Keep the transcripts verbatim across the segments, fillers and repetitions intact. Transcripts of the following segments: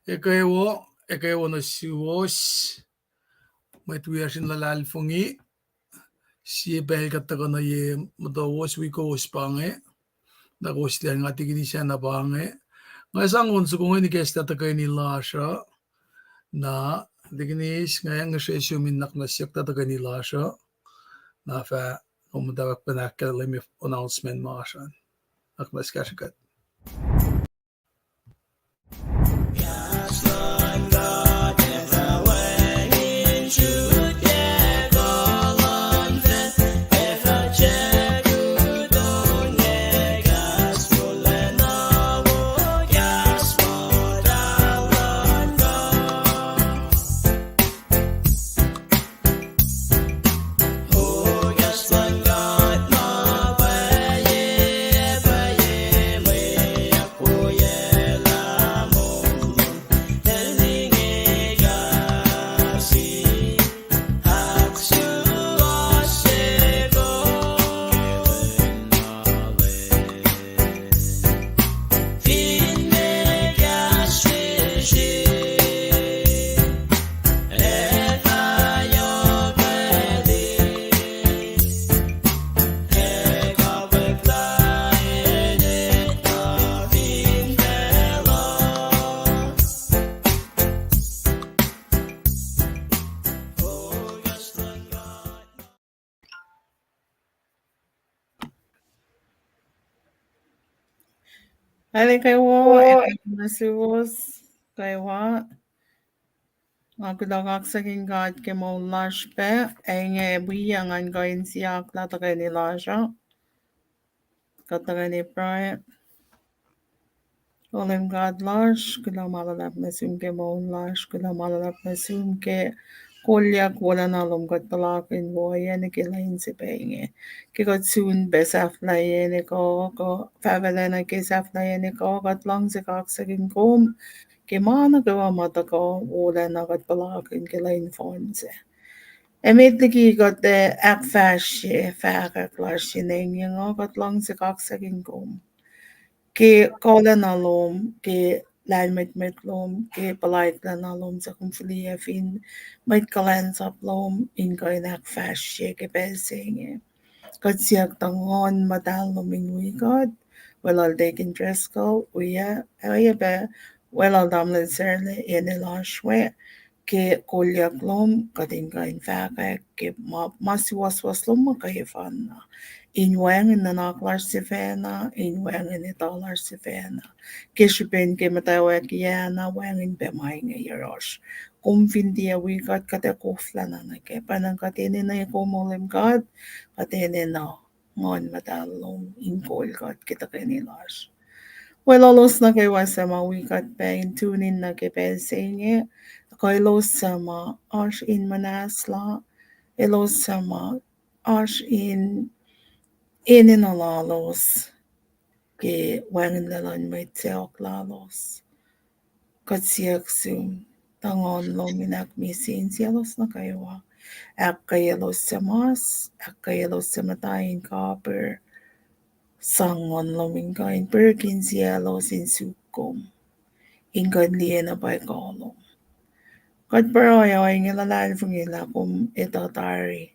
Ekuh wo, ekuh wo nuh suwos, mwet wiyacsr in luhlahlfongi, sie pacl kuht tuhkuh nuh ye motowos wi kowos pa inge, na kowos liye nga tikinis ah na pa inge. Nga sang on soko inge ikacslah tuhkweni lasr uh, na tikinis nga ngihsre sum in nuhnak nuh siyuck tuhkweni lasr uh, na fah kom muhtwacwacack pacna ahkkahlwemye announcement masr an. Nuhnak nuh sesr kuht. Ekuh wo, ekuh wo nuh suwos kwewa. Nga kuloh kaksakihn God ke moul lasr pac, ac inge wi ngan kuh in siyuck lah tuhkweni lasr uh. Kuht tuhkweni pruhe. O Leum God lasr, kuloh ma luhlahp nuh sum ke moul lasr, kuloh ma luhlahp nuh sum ke kolyuck wolacna lom kuht puhlakihn wo ohiyac nuh ke lwen se pac inge. Ke kuht sun pac sahflahiyac nuh kuh, kuh fahfahlacna ke sahflahiyac nuh kuh, kuht luhngse kaksakihn kom ke ma nuh kwewa ma tuhkuh wolacna kuht puhlakihn ke lwen fohn sac. Ac met liki kuht ac ahkfahsrye fahkwack lasr in engyeng uh, kuht luhngse kaksakihn kom ke kuhlacna lom, ke lahlmwetmwet lom, ke puhlaiklah na lom suc kom fihliyac fin mwet kuhlwacnsap lom in kuh in ahkfahsrye ke pacl se inge. Kuht siyuck tuh Nguhn Muhtahl lom in wi kuht, weluhl Deacon Driscoll, ohiyac, ohiyac pac weluhl tamuhlwel Sarla, ene lasr we, ke kolyuck lom kuht in kuh in fahkwack ke ma, ma suwohswohs lom muhkwena, in wacngihn nuhnak lasr sifacna, in wacngihn etuh lasr sifacna. Ke srihpen ke muhtwacwacackiyacna wacngihn pac ma inge yohrohsr. Kom fin tiac wi kuht, kuht ac koflana nuh kac. Pwacnwacng kuht enenuh kom, O Leum God, kuht enenuh Nguhn Muhtahl lom in kol kuht ke tuhkweni lasr. Weluhlos nuh kwewa suc ma wi kuht pac in tune in nuh ke pacl se inge, kuh elos suc ma oasr in muhnahslah, elos suc ma oasr in enenuh lalos ke wacngihnlac luhn mwet sacohk lalos. Kuht siyuck sum tuh Nguhn lom in ahkmihsye insiyaclos nuh kwewa. Ahkkweyaclos suc mas, ahkkweyaclos suc muhta in kapihr, sang Nguhn lom in kuh in pihrihr insiyaclos in suk kom, in kuh in liye na pwacye kuh lom. Kuht pruhe ohinge luhlahlfongi lah kom etuh tari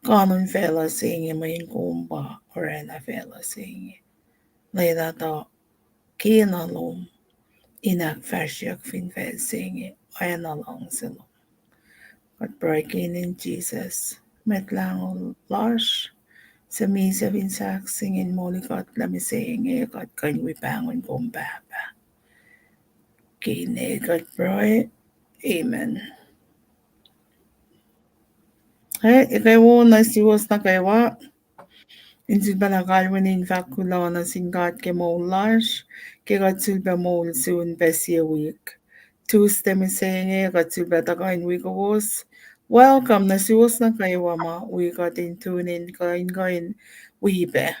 kanon facluh se inge mweyen kom pa oraclah facluh se inge. Lwelah tuh kena lom in ahkfahsryeyuck fin facl se inge oacna luhngse lom. Kuht pruhe ke inen Jisus, Mwet Lahngo lasr, suc misac fin sahk se inge, in moli kuht lac mihsenge, kuht kuh in wi pahngon kom Pahpah. Ke ine kuht pruhe, amen. Ekuh wo nuh suwos nuh kwewa. In sulpacna kalweni in fahk kuloh nuh sin God ke moul lasr, ke kuht sulpac moul sun pac sie wik. Tuesday mihsenge kuht sulpac tuhkuh in wi kowos. Welcome nuh suwos nuh kwewa ma wi kuht in tune in, kuh in, kuh in wi pac.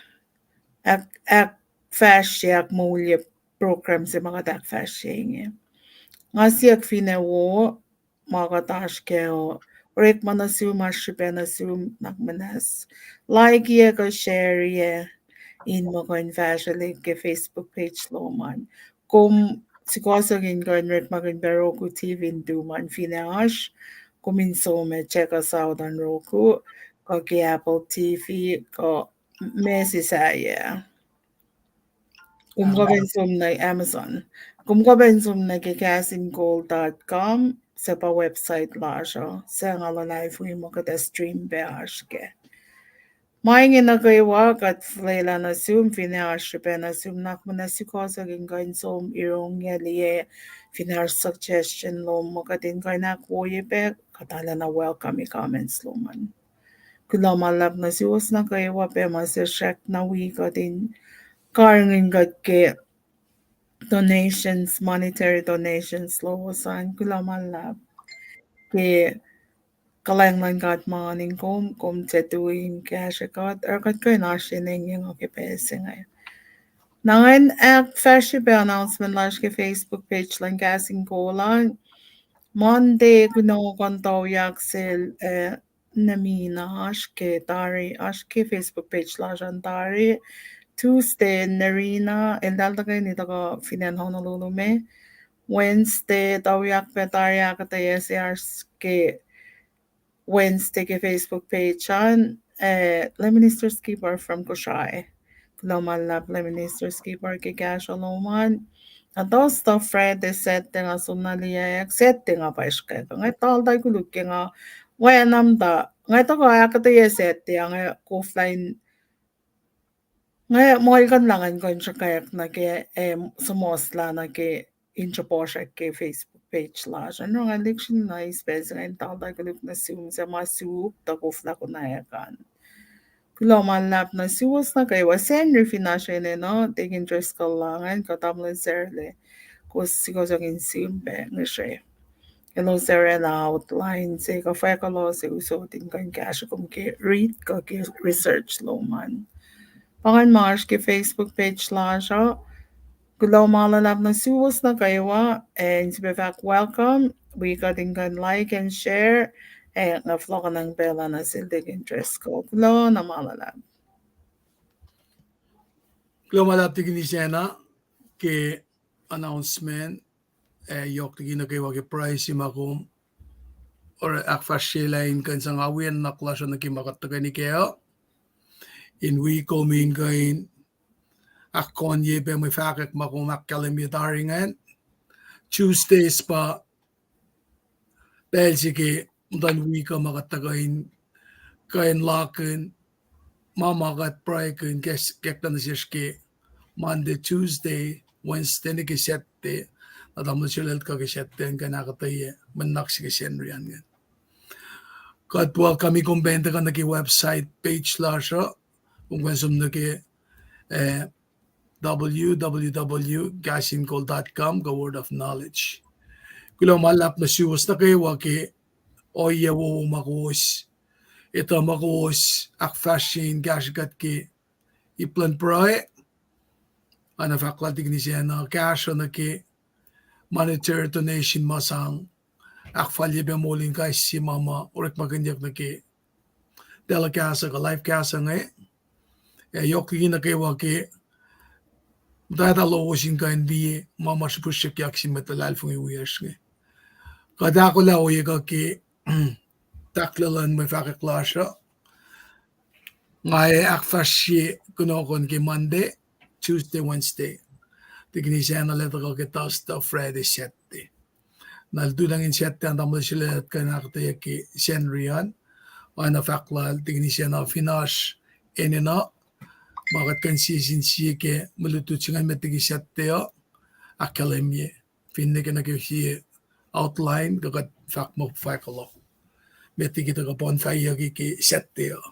Ahk, ahkfahsrye, ahkmoulye program se ma kuht ahkfahsrye inge. Nga siyuck fin acn wo ma kuht oasr kac uh, orekma nuh sum, oasr srihpac nuh sum, nuhnak muhnahs likeiyac kuh sharei in muh kuh in fahsrwelihk ke Facebook page lom an. Kom sukohsohk in kuh in orekmakihn pac Roku T V in tu ma in finne oasr, kom in som ac check us out on Roku, kuh ke Apple T V, kuh ma se sahyac. Kom kuh pac in som nuh Amazon. Kom kuh pac in som nuh ke kahs in kol dot com, suc pa website lasr uh, suc nga luhlahlfongi muh kuht ac stream pac oasr kac. Ma inge nuh kwewa kuht fuhlwelah nuh sum, finne oasr srihpac nuh sum, nuhnak muh sukohsohk in kuh in som irongyacl liye, finne oasr suggestion lom muh kuht in kuh in ahkwoye pac, kuht arulacna welcome comments lom an. Kuloh ma luhlahp nuh suwos nuh kwewa pac ma se srackna wi kuht in karihngihn kuht ke donations, monetary donations lowos an. Kuloh ma luhlahp ke kuhlwacng luhn God ma oan in kom, kom tiac tui in kahsrwe kuht, oruh kuht kuh in oasr enengyeng uh ke pacl se inge. Na ngan ahkfahsrye pac announcement lasr ke Facebook page luhn Kahs in Kol an. Monday, kunohkohn tuyak sel, eh, Namina, oasr ke tari, oasr ke Facebook page lasr an tari. Tuesday, Narina, eltahl tuhkweni tuhkuh fin acn Honolulu me. Wednesday, tuyak pac tari ahkuhtweyac se oasr ke Wednesday ke Facebook page an, eh, Lay Minister Skipper from Kosrae. Kuloh ma luhlahp Lay Minister Skipper ke kahsruh lom an. Na Thursday, Friday, Saturday nga som na liyacack, Saturday nga paisrkack. Nga taltal koluk ke nga, wacna muhta, nga tuhkuh ahkuhtweyac Saturday, nga koflah in Nga muhlkuhnlah ngan kuh in sruhkwack nuh ke, eh, suhmuhslah nuh ke in sruhpuhsrak ke Facebook page lasr an. Oruh nga lihksreni na eis pacl se nga in taltal koluk nuh sum, suc ma suk tuh koflah konwacack an. Kuloh ma luhlahp nuh suwos nuh kwewa. Sacnri fin oasr enenuh, Deacon Driscoll la ingacn, kuh Tamuhlwel Sarlac, kowos sukohsohk in sum pac ngihsre. Elos oraclah outline se kuh fahkwack lal se usot in kuh in kahsruh kom ke read kuh ke research lom an. Pa ingacn ma oasr ke Facebook page lasr uh. Kuloh ma luhlahp nuh suwos nuh kwewa, ac in sifilpac fahk welcome, wi kuht in kuh in like and share, ac nga fohlohkohnacng pacl uh nuh sel Deacon Driscoll. Kuloh na ma luhlahp. Kuloh ma luhlahp Deacon Isacna ke announcement, ac yohk liki nuh kwewa ke pruhe se ma kom oruh ahkfahsryelah in kuh in sang awi nuhnak lasr uh nuh ke ma kuht tuhkweni kac uh, in wi kom in kuh in ahkkohnye pac mwe fahkwack ma kom ahkkahlwemye tari ingacn. Tuesdays pa pacl se ke muhtuhn wik uh ma kuht tuhkuh in kuh in lakihn ma ma kuht pruhekihn ke, ke kuht nuh sesr ke Monday, Tuesday, Wednesday nuh ke Saturday. Na tamuhlwel Sarlac el tuhkuh ke Saturday in kuh in ahkuhtweyac mwe nuhnak se ke Sacnri an ingacn. Kuht welcome kom pac in tuhkuh nuh ke website page lasr uh, kom kuh in som nuh ke, eh, w w w dot kahsinkol dot com kuh Word of Knowledge. Kuloh ma luhlahp nuh suwos nuh kwewa ke ohiyac wowo ma kowos etuh ma kowos ahkfahsrye in kahsrwe kuht ke ip luhn pruhe. Oacna fahk lal Deacon Isacna, kahsruh nuh ke monetary donation ma sang ahkfalye pac moul in kais sie ma ma orekmakihnyuck nuh ke telecast uh kuh live cast uh inge. Ac yohk liki nuh kwewa ke muhtwacta lowos in kuh in liye ma ma srihpihsrihkyak sin mwet luhlahlfongi wiyacsr inge. Kuht ahkolah ohiyac kuh ke tahklac luhn mwe fahkwack lasr uh. Nga ac ahkfahsrye kunohkohn ke Monday, Tuesday, Wednesday. Deacon Isacna el tuhkuh ke Thursday, Friday, Saturday. Na lututacng in Saturday an tamuhlwel Sarlac el kuh in ahkuhtweyac ke Sacnri an. Oacna fahk lal Deacon Isacna, fin oasr enenuh ma kuht kuh in sie sin sie ke mwe lutlut se ingacn met liki Saturday uh, ahkkahlwemye. Finne ke nuh ke sie outline kuh kuht fahk muh fahk kuloh, met liki tuhkuh bonfire ke Saturday uh.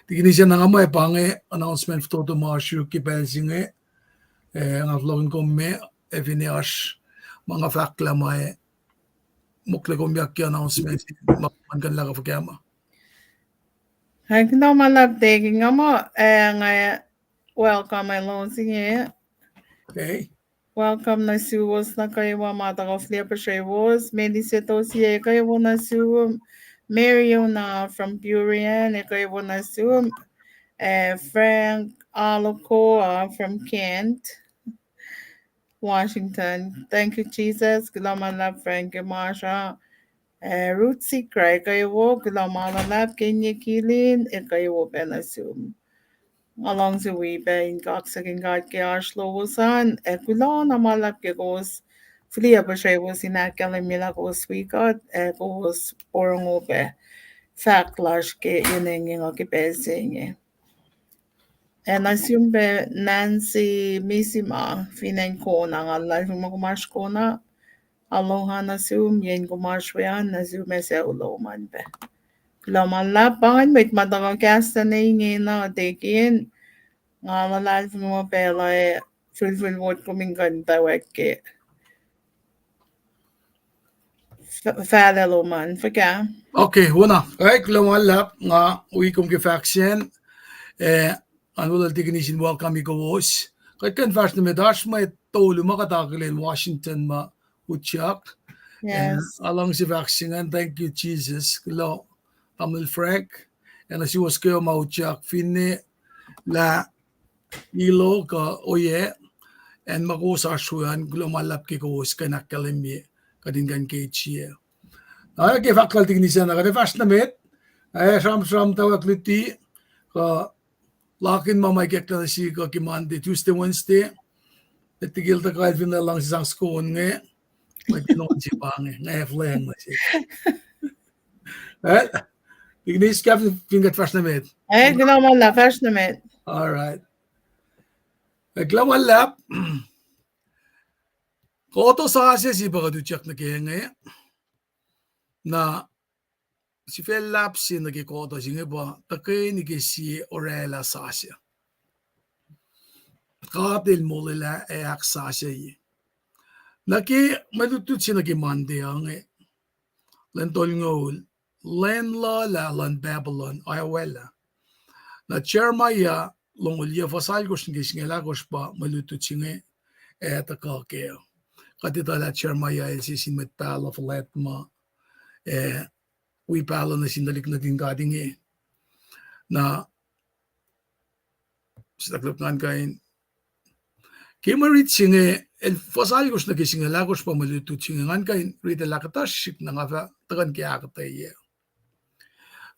Deacon Isacna, nga muh pa inge announcement fototo ma srihk ke pacl se inge. Eh, nga fohlohkihn kom me, ac finne oasr ma nga fahklah ma ac mokle kom yak ke announcement ma kuh in kuh in lah kuh fuhkah ma. Ac kuloh ma luhlahp Deacon, nga muh, eh, nga welcome elos inge. Welcome nuh suwos nuh kwewa ma tuhkuh fihliyac puhsrewos, Melissa Tosie, kwewa nuh sum, Mariona from Burien, kwewa nuh sum, eh, Frank Alokoa from Kent. Washington. Thank you, Jesus. Kuloh ma luhlahp Frank ac Masha, ac Ruth Sikra, ac kwewa, kuloh ma luhlahp Kenye Kilin, ac kwewa pac nuh sum. Nga luhngse wi pac in kaksakihn God ke oasr lowos an, ac kuloh na ma luhlahp ke kowos fihliyac puhsrewos in ahkkahlwemye lah kowos wi God, ac kowos porongo pac fahk lasr ke yen inge nga ke pacl se inge. Ac nuh sum pac Nancy Misima, fin acn Kona, nga luhlahlfongi muh kom oasr Kona. Aloha nuh sum, yen kom oasr we an, nuh sum ac sucu lom an pac. Kuloh ma luhlahp. Pa ingacn mwet ma tuhkuh kahs tuh ne ingena, tekin, nga luhlahlfongi muh pacl uh ac fihlfihl wot kom in kuh in tuh wacngihn ke f-, fahlac lom an, fuhkah? Okay, wona. Kuloh ma luhlahp, nga wi kom ke fahk sacn. Eh, an wolal tekin in welcome kowos. Kuht kuh in fahsr nuh met, oasr mwet tolu ma kuht akihlen Washington ma utyak. Ac nga luhngse fahk se ingacn, thank you, Jesus. Kuloh, Tamuhlwel Frank. Ac nuh suwos kwewa ma utyak, finne lah Ilo kuh oyac, acn ma kowos oasr we an, kuloh ma luhlahp ke kowos kuh in ahkkahlwemye kuht in kuh in keitsie. Na ke fahk lal tekin sacna, kuht ac fahsr nuh met, ac sramsram tawak luti, kuh lakihn ma ma ikacklah nuh sihk uh ke Monday, Tuesday, Wednesday, ac tikil tuh kalfin luhngse sang soko on inge, mwet in on se pa inge, nga flang nuh se. Eh, tekin iskaf fin kuht fahsr nuh met. Eh, kuloh ma luhlahp, fahsr nuh met. All right. Eh, kuloh ma luhlahp. Koto sasuc se pa kuht utyak nuh ke inge. Na sifac luhlahp se nuh ke koto se inge pa tuhkweni ke sie orwaclah sasuc. God El molwelah ac ahksasucye. Nuh ke mwe lutlut se nuh ke Monday uh inge, lwen tolngoul, lwen luhlah luhn Babylon oacwalah. Na Jeremiah longoul yac, fuhs alkosr nuh ke singucul ahkosr pa mwe lutlut se inge ac tuhkuh kac. Kuht etuh lah Jeremiah el sie sin mwet pahluh fuhlwact ma, eh, wi pahluh nuh sin tuhlihk nuhtin God inge. Na, sitaklop ngan kuh in, ke mwe rit se inge, el fuhs alkosr nuh ke singucul ahkosr pa mwe lutlut se inge, ngan kuh in rit el ahkuhtuhsrihk na nga fah tuhkuh nuh ke ahkuhtweyac.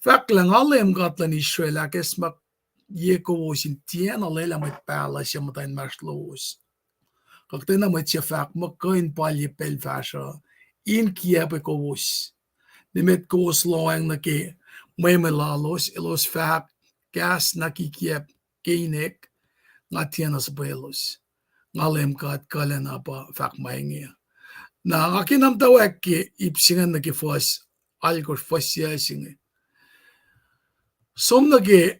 Fahk lah, Nga Leum God luhn Israel, ahkacsmakihnye kowos in tiacna lwelah mwet pahluh suc muhta inmahsrlowos, kuh kuhtwena mwet suc fahk muh kuh in palye pacl fahsruh in kiacpwe kowos. Nimet kowos lohacng nuh ke mweme lalos, elos fahk, Kahs na kikiacp ke inek, nga tiacna suhpwelos. Nga Leum God kuhlacna pa fahk ma inge. Na nga ke na muhtwacwacack ke ip se ingacn nuh ke fuhs alkosr, fuhs yac se inge. Som nuh ke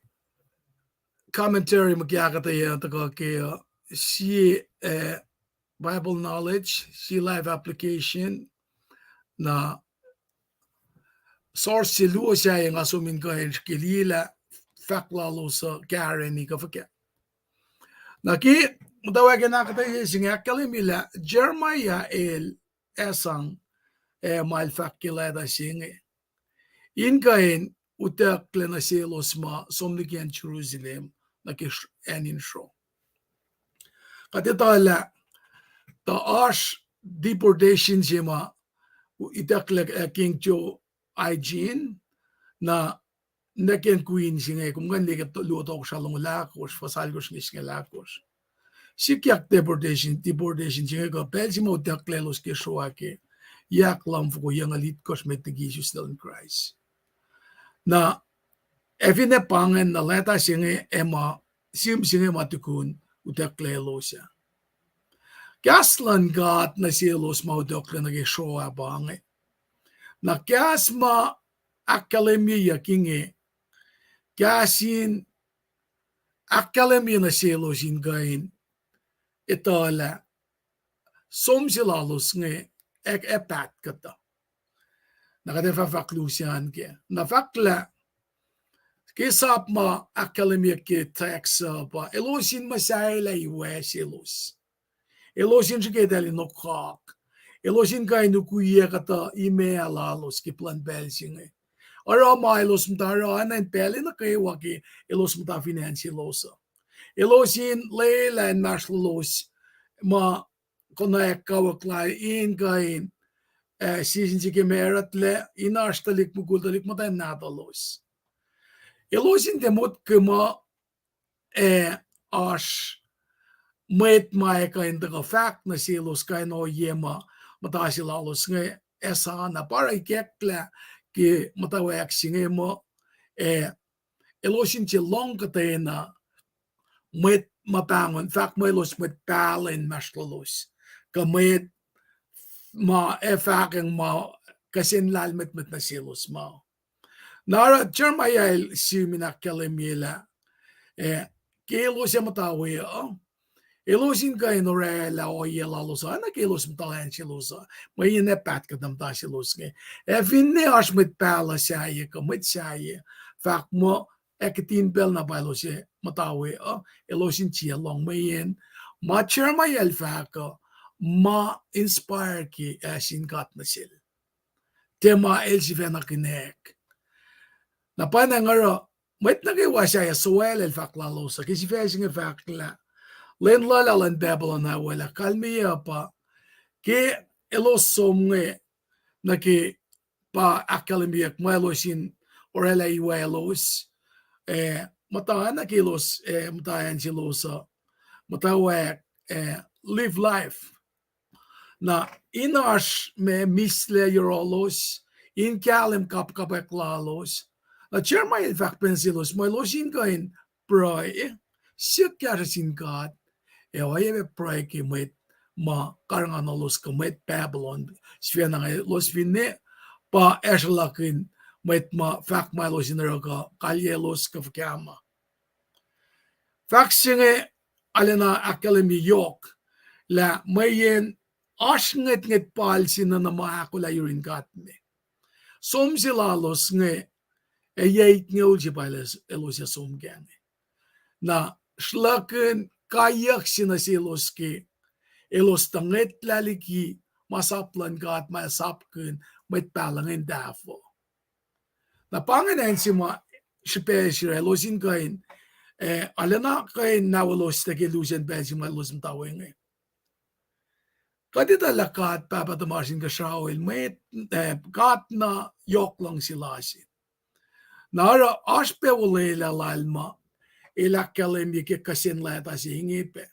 commentary ma ke ahkuhtweyac tuhkuh ke, uh, sie, uh, Bible knowledge, sie life application, na source se luo sahyac nga som in kuh in srihke liye lah fahk lalos uh kahrweni kuh fuhkah. Na ke muhtwacwacack in ahkuhtweyac se inge ahkkahlwemye lah Jeremiah el asang, eh, ma el fahk ke leta se inge in kuh in utucklac nuh selos ma som liki acn Jerusalem nuh ke acn in sro. Kuht etuh lah tuh oasr deportation se ma itucklac, eh, King Joachim, na nuh ke queen se inge, kom kuh in liye ke luo Tohkohsrah longoul ahkosr, fuhs alkosr nuh ke singucul ahkosr. Sikyak deportation, deportation se inge kuh pacl se ma utucklac elos ke sro ah ke yac lumfoko yucngucul itkohsr met liki isus luhn Kraist. Na ac finne pa ingacn na leta se inge ac ma, sihm se inge ma tukun utucklac elos ah. Kahs luhn God nuh selos ma utucklac nuh ke sro ah pa inge. Na kahs ma ahkkahlwemyeyuck inge, kahs in ahkkahlwemye nuh selos in kuh in etuh lah som se lalos inge ac, ac paht kuhtuh. Na kuht ac fah fahk lusen kac. Na fahk lah ke sap ma ahkkahlwemyeyuck ke text uh pa elos in muhsahelah iwac selos. Elos in srihke eltahl in okak. Elos in kuh in ukwiyac kuhtuh imac lalos ke plwacn pacl se inge. Oruh ma elos muhta oruh an in pacl nuh kwewa ke elos muhta fin acn selos uh. Elos in lwelah inmahsrlolos ma konwacack kawuck lal in kuh in, ah, season se ke married lac, in oasr tuhlihk mukul, tuhlihk muhtwacn nahtuhlos. Elos in tiac motko muh, ah, oasr mwet ma ac kuh in tuhkuh fahk nuh selos kain ohiyac ma muhta se lalos inge ac sa na pa oruh ikacklah ke muhtwacwacack se inge muh, ah, elos in tiac lohng kuhtwena mwet ma pahngon fahk muh elos mwet pahluh inmahsrlolos, kuh mwet ma ac fahkwacng ma kihsen lahlmwetmwet nuh selos ma. Na oruh Jeremiah el sihm in ahkkahlwemye lah, ah, ke elos ac muhta we uh, elos in kuh in orwaclah ohiyac lalos uh, oacna ke elos muhta acn selos uh, mweyen ac paht kuht na muhta selos inge. Ac finne oasr mwet pahluh sahyac kuh mwet sahyac, fahk muh ac kihtin pacl na pa elos ac muhta we uh, elos in tiac lohng mweyen ma Jeremiah el fahk uh, ma inspire ke, ah, sin God nuh sel. Tiac ma el sifacna kinak. Na pwacnwacng oruh mwet nuh kwewa sahyac soal el fahk lalos uh, ke sifac se inge fahk lah lwen luhlah luhn Babylon ah welah kalmeyac pa ke elos som inge nuh ke pa ahkkahlwemyeyuck ma elos in orwaclah iwaclos, ah, muhta na ke elos, ah, muhta acn selos uh, muhtwacwacack, ah, live life. Na in oasr ma mihslac yohrohlos, in kahlwem kapkapwack lalos. Na Jeremiah el fahk pac nuh selos muh elos in kuh in pruhe, siyuck kahsruh sin God, ac oacyacpac pruhe ke mwet ma karihngihnolos kuh mwet Babylon, sifacna elos finne pa asruhlakihn mwet ma fahk ma elos in oruh kuh kalyaclos kuh fuhkah ma. Fahk se inge arulacna ahkkahlwemye yohk lah mweyen oasr ngwetngwet pal se nuhna ma ahkolah yurin God me. Som se lalos inge, ac yac itngoul se pa elos ac som kac inge. Na sruhlakihn kaiyuck se nuh selos ke elos tuh ngwetlah liki ma sap luhn God ma el sapkihn mwet pahluh inge in tahfuh. Na pa ingacn acn se ma srihpac se oruh elos in kuh in, ah, arulacna kuh in nawelos tuh ke lusen pacl se ma elos muhta we inge. Kuht etuh lah God Pahpah tuhmasr Inkuhsrao el mwet, ah, God na yohk luhngse lasr. Na oruh oasr pac olwelah lal ma el ahkkahlwemye ke kihsen leta se inge pac,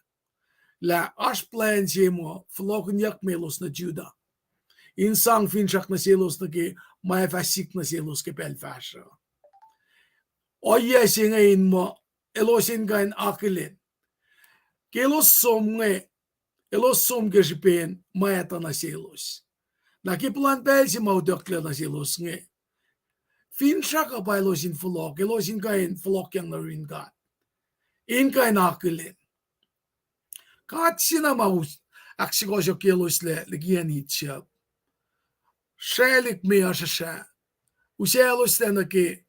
lah oasr plwacn se muh fohlohkihnyuck me elos nuh Judah in sang finsrak nuh selos nuh ke ma ac fah sik nuh selos ke pacl fahsruh. Ohiyac se inge in muh elos in kuh in akihlen ke elos som inge, elos som ke srihpen mwacta nuh selos. Na ke puhlan pacl se ma utucklac nuh selos inge, finsrak uh pa elos in fohlohk, elos in kuh in fohlohkyang nuh yurin God in kuh in akihlen. God se na ma us ahksukohsohkyeloslac liki acn Egypt, srwaclihk me asruhsrah, usacloslac nuh ke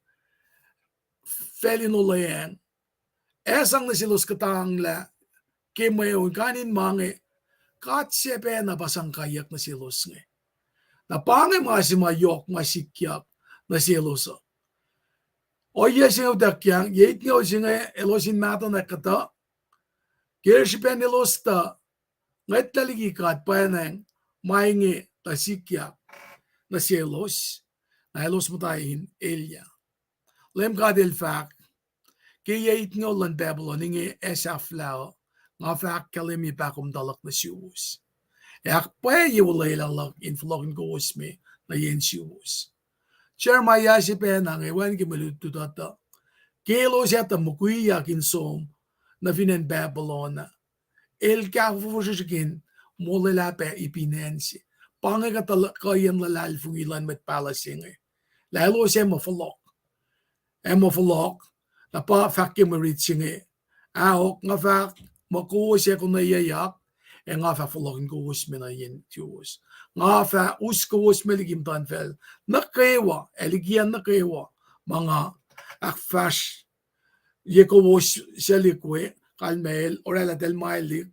facl in olweacng, ac sang nuh selos kuhtanglah ke mweun, kain in ma inge, God se pacna pa sang kaiyuck nuh selos inge. Na pa inge ma se ma yohk ma sikyak nuh selos uh. Ohiyac se inge utuckyang, yac itngoul se inge elos in mahtuhnak kuhtuh, ke srihpen elos tuh ngwetlah liki God pwacnwacng ma inge tuh sikyak nuh selos, na elos muhta in elyah. Leum God El fahk, ke yac itngoul luhn Babylon inge ac sahflah uh, nga fah ahkkahlwemye pahkomuhta luhk nuh suwos, ac ahkpwacye olwelah luhk in fohlohkihn kowos me nuh yen suwos. Jeremiah se pacna inge wacngihn ke mwe lutlut uh tuh, ke elos ac tuh mukwiyak in som nuh fin acn Babylon ah, el kahfofo srihsrihk in molwelah pac ipin acn se. Pa inge kuhtuh kuhiyacn luhlahlfongi luhn mwet pahluh se inge, lah elos ac muh fohlohk. Ac muh fohlohk, na pa fahk ke mwe rit se inge, ahok, nga fahk muh kowos ac konweyuckyak, ac nga fah fohlohkihn kowos me nuh yen suwos. Nga fah us kowos me liki muhtuhnfacl nuh kwewa, ac liki acn nuh kwewa ma nga ahkfahsrye kowos suc lihk we, kalmac el oraclah tahl ma lihk,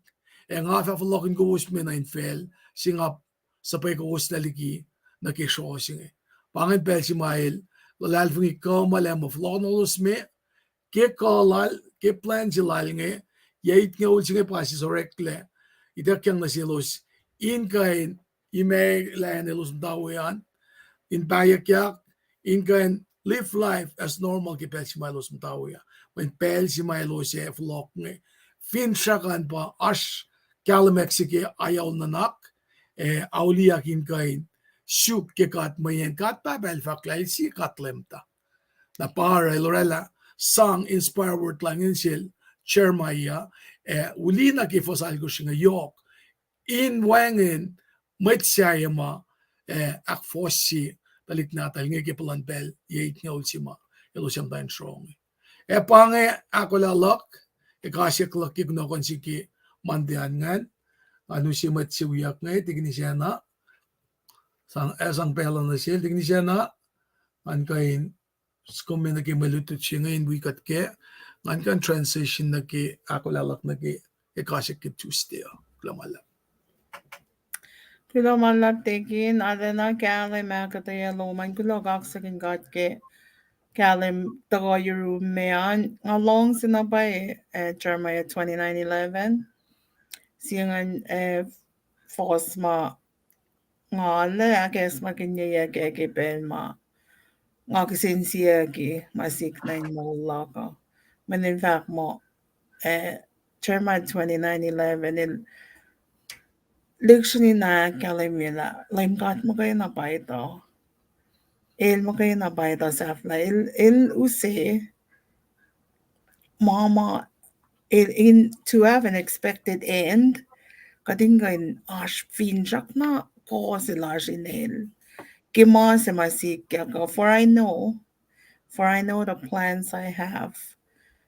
ac nga fah fohlohkihn kowos me nuh infacl se nga suhpwe kowoslac liki nuh ke srohs inge. Pa ingacn pacl se ma el luhlahlfongi kuh ma lah muh fohlohkihn kowos me, ke kuh lal, ke plwacn se lal inge, yac itngoul se inge pa sie oreklac, ituckyang nuh selos in kuh in imac lah elos muhta we an, in pahyuckyak, in kuh in live life as normal ke pacl se ma elos muhta we ah. Mweyen pacl se ma elos ac fohlohk inge, finsrak an pa oasr kahlwem se ke aol nuhnak, ac auliyak in kuh in suk ke God mweyen God Pahpah El fahk lah El sie God lwemta. Na pa oruh el oraclah sang inspired word lal inge sel Jeremiah, ac uli nuh ke fuhs alkosr inge yohk, in wacngihn mwet sahyac ma, eh, ahkfohsye tuhlihk nahtuhl inge ke puhlan pacl yac itngoul se ma elos ac muhta in srong. Ac pa inge ahkolah luhk, ac kasyuck luhk ke kunohkohn se ke Monday an ingacn, an use mwet se wiyuck inge, Tikinisacna, sang, ac sang pacl uh nuh sel Tikinisacna, an kuh in sikuhme nuh ke mwe lutlut se inge in wi kuht kac, ngan kuh in transition nuh ke ahkolah luhk nuh ke ekasyuck ke Tuesday uh. Kuloh ma luhlahp. Kuloh ma luhlahp Tikin, arulacna kahlwem ahkuhtweyac lom an, kuloh kaksakihn God ke kahlwem tuhkuh yurum me an. Nga luhngse na pwacye, eh, Jeremiah twenty-nine eleven. Sie ingacn, eh, fuhs ma nga arlac ahkacsmakihnyeyuck ke pacl ma nga kihsen siyucki ma sikyak nuh in moul luhk uh. Mweyen fahk muh, eh, Jeremiah twenty-nine eleven, el lihksreni na ahkkahlwemye lah Leum God muhkwena pwacye uh. El muhkwena pwacye uh sahflah. El, el use ma ma, in, in to have an expected end, kuht in kuh in oasr finsrak na kuh se lasr in el. Ke ma se ma sikyak uh, for I know, for I know the plans I have,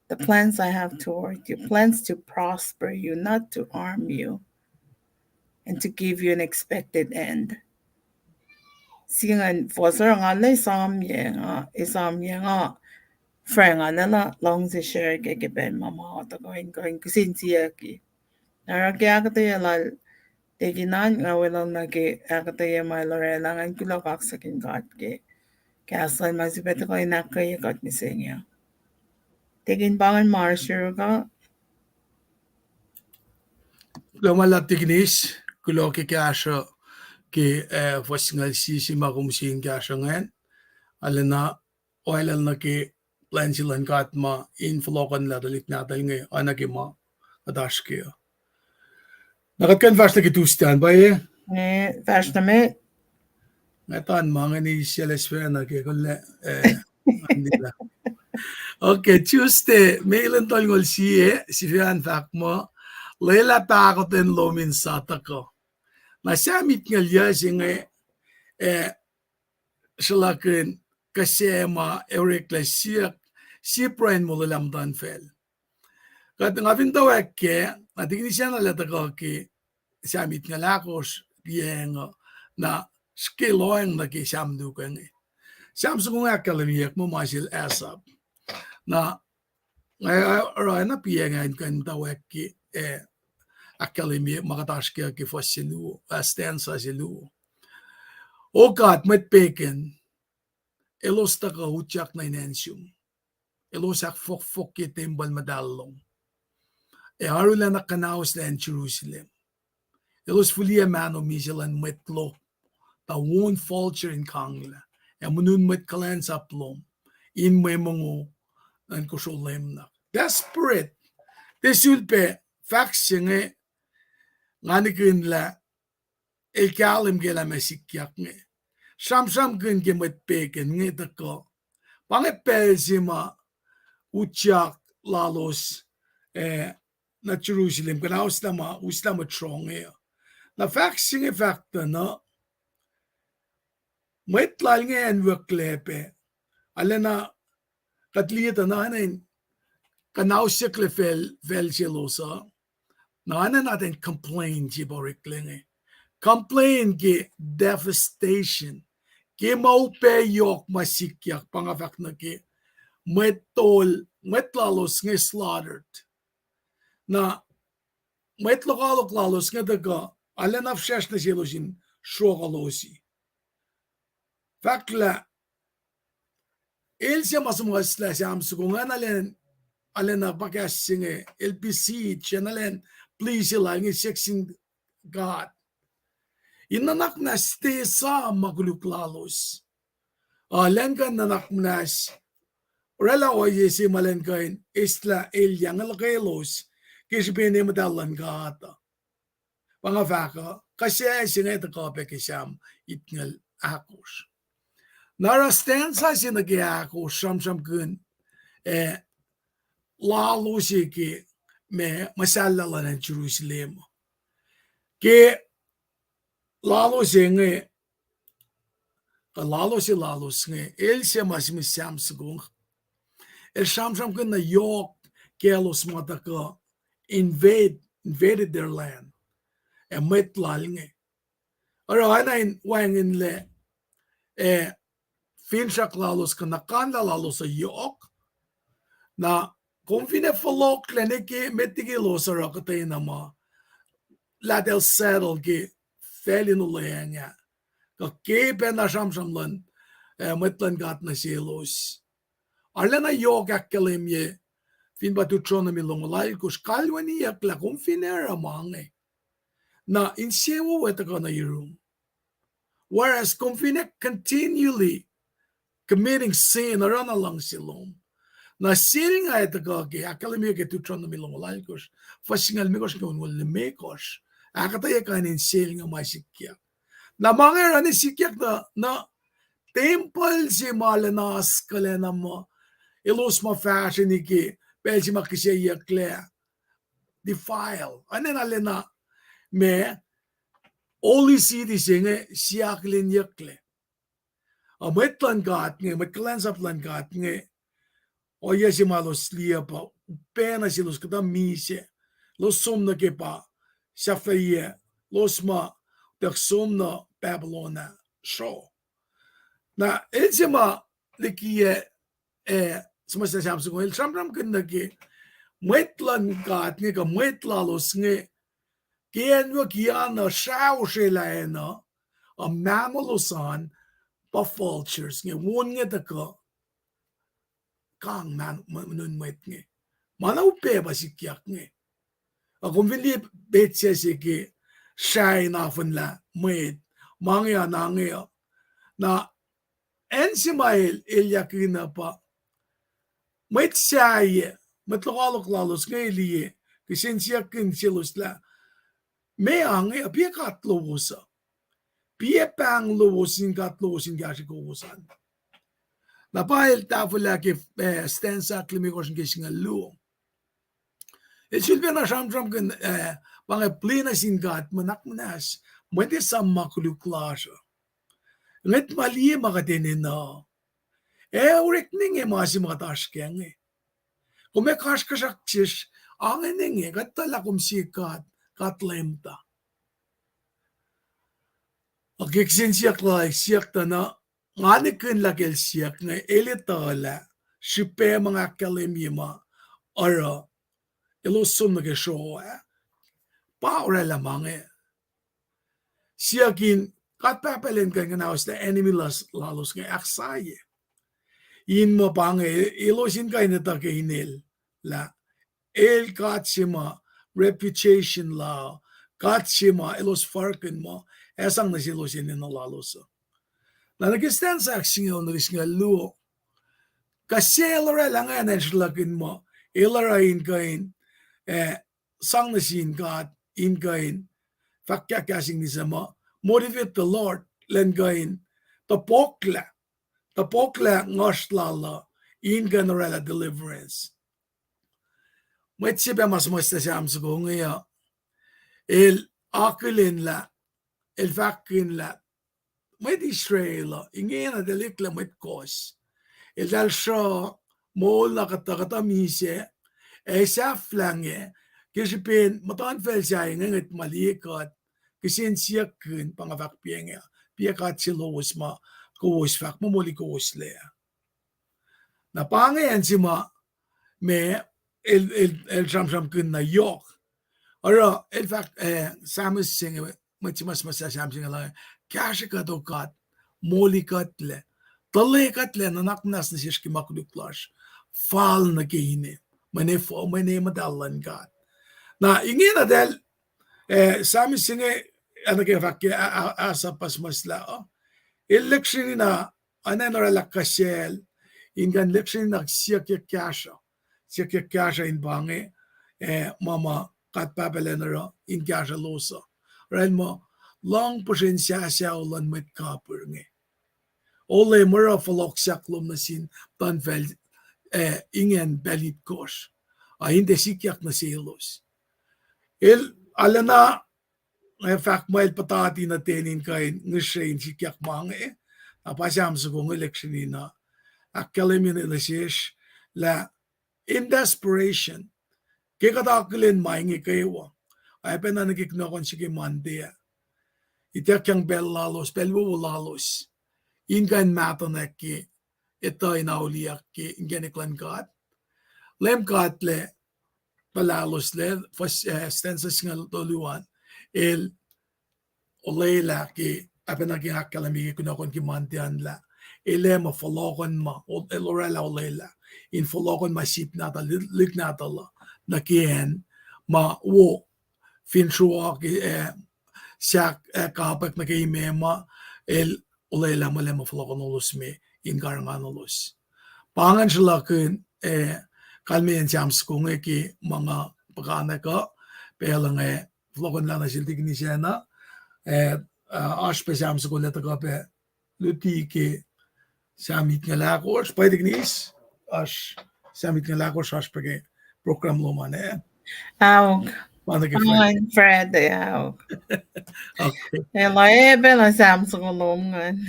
the plans I have toward you, plans to prosper you, not to harm you, and to give you an expected end. Sie ingacn fuhs oruh nga arlac esamyac, nga esamyac nga, Frank, nga arlac luhngse share ke ke pacl ma ma tuhkuh in kuh in kihsen siyucki. Na oruh ke ahkuhtweyac lal Tikin an, nga weluhl nuh ke ahkuhtweyac ma el oraclah, ngan kuloh kaksakihn God ke kahs lal ma sifilpac tuhkuh in ahkkweye kuht mihsenge. Tikin, pa ingacn ma oasr yuruk uh. Kuloh ma luhlahp Tikinis, kuloh ke kahsruh ke, eh, fuhs singucul sie se ma kom use in kahsruh ingacn. Arulacna oaclacl nuh ke plwacn se luhn God ma in fohlohkohnlah tuhlihk nahtuhl inge, oacna ke ma kuht oasr ke. Na kuht kuh in fahsr nuh ke Tuesday an pwacye? Eh, fahsr nuh met. Nga etuh ma inge eis sel sifacna ke kuht, eh, Okay, Tuesday, May lwen tolngoul sie, sifacna fahk muh, lwelah pahkotwen lom in sa tuhkuh. Na Sam itngucul yuc se inge, eh, sruhlahkihn kuh se ma oreklac siyuck, sie pruhe in molwelah muhtuhnfacl. Kuht nga fin tuh wak kac, na Tikinis an arlac tuhkuh ke Sam itngucul ahkosr, liang uh, na srihke lohacng nuh ke Sam luo inge. Sam soko inge ahkkahlwemyeyuck muh ma sel Asaph. Na nga oruh na piacng an kuh in tuh wak ke, eh, ahkkahlwemye ma kuht oasr ke ke fuhs se luo, ah, stanza se luo. O God, mwet pegan, elos tuhkuh utyak nuh in acn sum. Elos ahkfohkfohkye tempuhl muhtahl lom, ac arulacna kuhnahoslah acn Jerusalem. Elos fihliyac mahno misac luhn mwet loh, tuh won vulture in kanglah, ac monun mwet kuhlwacnsap lom in mwe mongo nuh in kosro lwemnak. Desperate. Tiac sulpac fahk se inge nga nihkihn lah el kahlwem ke lah ma sikyak inge. Sramsramkihn ke mwet pegan inge tuhkuh. Pa inge pacl se ma utyak lalos, eh, nuh Jerusalem, kuhnahoslah ma, uslah mwet srong inge. Na fahk se inge fahk tuh na mwet lal inge acn wihklac pac. Arulacna kuht liye tuh na enenuh in kuhnausyucklac facl, facl selos uh. Na enenuh in complain se pa oreklac inge. Complain ke devastation, ke ma upac yohk ma sikyak, pa nga fahk nuh ke mwet tol, mwet lalos inge slaughtered. Na mwet lokoalok lalos inge tuhkuh, arulacna fihsracsr nuh selos in sruokulosi. Fahk lah el se ma suhmuhslah Sam soko ingacn, arulacna, arulacna pa kahs se inge, el besiege, ac arulacna plea se lal inge siyuck sin God. in nuhnak muhnahs tiac esam ma koluk lalos. Uh, elan kuh in nuhnak muhnahs oraclah ohiyac se ma elan kuh in eslah elyah inge luhkwelos ke srihpen muhtahl luhn God uh. Pa nga fahk uh, kuh se se inge tuhkuh pac ke Sam itngucul ahkosr. Na oruh stanza se nuh ke ahkosr sramsramkihn, eh, lalos ke ma muhsahllah luhn acn Jerusalem. Ke lalos inge, kuh lalos, lalos inge, el se ma se mihs Sam soko, el sramsramkihn na yohk kaclos ma tuhkuh invade, invaded their land. Ac mwet lal inge oruh oacna in wacngihnlac, eh, finsrak lalos kuh na kanlah lalos uh yohk. Na kom fin ac fohlohklac nuh ke met liki elos oruh kuhtwena ma, lah eltahl settle ke facl in olweacng ah, kuh ke pacna sramsram luhn, eh, mwet luhn God nuh selos. Arulacna yohk ahkkahlwemye, fin pa Deuteronomy longoul alkosr, kalweniyuck lah kom fin ac oruh ma inge, na insewowo ac tuhkuh nuh yurum. Whereas kom fin ac continually committing sin, oruh na luhngse lom, na sel nga ac tuhkuh ke ahkkahlwemye ke Deuteronomy longoul alkosr, fuhs singucul limekohsr ke onngoul limekohsr, ahkuhtweyac kain in sel nga ma sikyak. Na ma inge oruh ne sikyak na, na tempuhl se ma lwen oasr kuhlacna muh elos ma fahsrweni ke pacl se ma kihseyucklac, defile. Oacna lwen na ma holy city se inge siakilenyucklac. Ac mwet luhn God inge, mwet kuhlwacnsap luhn God inge, ohiyac se ma elos liye pa upac na selos kuhtuh misac, elos som nuh ke pa sahflahiyac, elos ma tuh som nuh Babylon ah sroh. Na el se ma likiyac, eh, suhmuhslah Sam soko, el sramsramkihn nuh ke mwet luhn God inge kuh mwet lalos inge, ke acn wo kiana srao srwaclah acn uh, a mammals an, pa vultures inge, won inge tuhkuh kang ma, ma, nun mwet inge. Ma na upac pa sikyak inge. Ac kom fin liye petsac se ke srah in afuhnlah mwet, ma inge, na inge uh. Na acn se ma el, elyahkihn uh pa mwet sahyac, mwet lokoalok lalos inge liye, kihsen siyuck kihn selos lah, meac inge, piac God lowos uh? Piac pahng lowos in God lowos in kahsrwe kowos an? Na pa el tahfwelah ke, eh, stanza ahklimekohsr ke singucul luo. El sulpacna sramsramkihn, eh, pa inge plea nuh sin God, muh nuhnak muhnahs, mwet esam ma koluk lasr uh. Ngwet ma liye ma kuht enenuh, ac orekma inge ma se ma kuht oasr kac inge. Kom ac kasrkuhsrak sesr, ange inge, kuht etuh lah kom sie God, God Leum ta. Ac ke kihsen siyuck lal siyuck tuh na, nga nihkihn lah ke el siyuck inge, el etuh lah srihpac ma nga ahkkahlwemye ma oruh elos som nuh ke sroh ah, pa oraclah ma inge. Siyuck in God Pahpah elan kuh in kuhnauslah enemy lalos inge ahksahyac. In muh pa inge elos in kuh in etuh ke inel lah el God se ma reputation la, God se ma elos fahsrkihn muh ac sang nuh selos enenuh lalos uh. Na nuh ke stanza ahksingucul nuh ke singucul luo, kuh se el oraclah inge, na el sruhlakihn muh el oruh in kuh in, eh, sang nuh sin God in kuh in fahk kahs in se ma, motivate the Lord, elan kuh in topuklah, topuklah nguhsr lal uh in kuh in oraclah deliverance. Mwet se pac ma suhmuhslah Sam soko inge uh, el akihlen lah, el fahkkihn lah mwet Israel uh ingena eltahl eklac mwet kohs. Eltahl sruh moul na kuhtuh, kuhtuh misac, ac sahflah inge, ke srihpen muhtuhnfacl sahyac inge ngwet ma liye kuht, kihsen siyuckkihn pa nga fahk piac inge, piac God se lowos ma kowos fahk muh moli kowoslac. Na pa inge acn se ma, ma el, el, el sramsramkihn na yohk. Oruh el fahk, eh, Psalmist se inge, mwet se ma suhmuhslah Psalm se inge lah, kahsrwe kuht, O God, moli kuhtlac, tuhlac kuhtlac, nuhnak muhnahs nuh sesr ke ma koluk lasr, fal nuh ke ine, mwe ne, mwe ne muhtahl luhn God. Na ingena eltahl, eh, Psalmist se inge, ac nuh ke fahk ke a, a, ahsap puhs muhslah uh. El lecture-i na, anacn oraclah kuhsacl, in kuh in lecture-i na siyuck kahsruh. Siyuck kahsruh in pa inge, eh, ma ma God Pahpah lacn oruh in kahsruh elos uh. Oraclah muh, lohng puhsren sahsao luhn mwet kapihr inge. Olwelah ma oruh fohlohk sahk lom nuh sin muhtuhnfacl, eh, ingacn pacl itkohsr. A in tiac sikyak nuh selos. El, arulacna, eh, fahk muh el puhtati nuh ten in kuh in ngihsre in sikyak ma inge. Na pa Sam soko inge lecture-i na ahkkahlwemye nuh sesr lah in desperation, ke kuht akihlen ma inge kwewa, ac pacna nuh ke kunohkohn se ke Monday ah, ituckyang pacl lalos, pacl wowo lalos, in kuh in mahtuhnak ke etuh in auliyak ke inkacnek luhn God. Leum God lac puhlahloslac, fuhs, eh, stanza singucul tolu an, el olwelah ke, ac pacna ke ahkkahlwemye ke kunohkohn ke Monday an lah, el ac muh fohlohkohn ma, o-, el oraclah olwelah in fohlohkohn ma sip nahtuhl, lik nahtuhl uh, nuh ke acn ma wo, fin sruok, eh, sahk, eh, kapwack nuh ke imac ma, el olwelah muh el ac muh fohlohkohnolos me in karihngihnolos. Pa ingacn sruhlahkihn, eh, kalmeyacn Sam soko inge ke ma nga puhkantwen kuh, pacl inge fohlohkohnlah nuh sel Tikinis Anna, eh, oasr pac Sam soko lac tuhkuh pac luti ke Sam itngucul ahkosr, pwacye Tikinis, oasr Sam itngucul ahkosr oasr pac ke program lom an, eh? Aok. Pa nuh ke Friday. Friday, aok. Okay. Elah, eh, pacna Sam soko lom ingacn.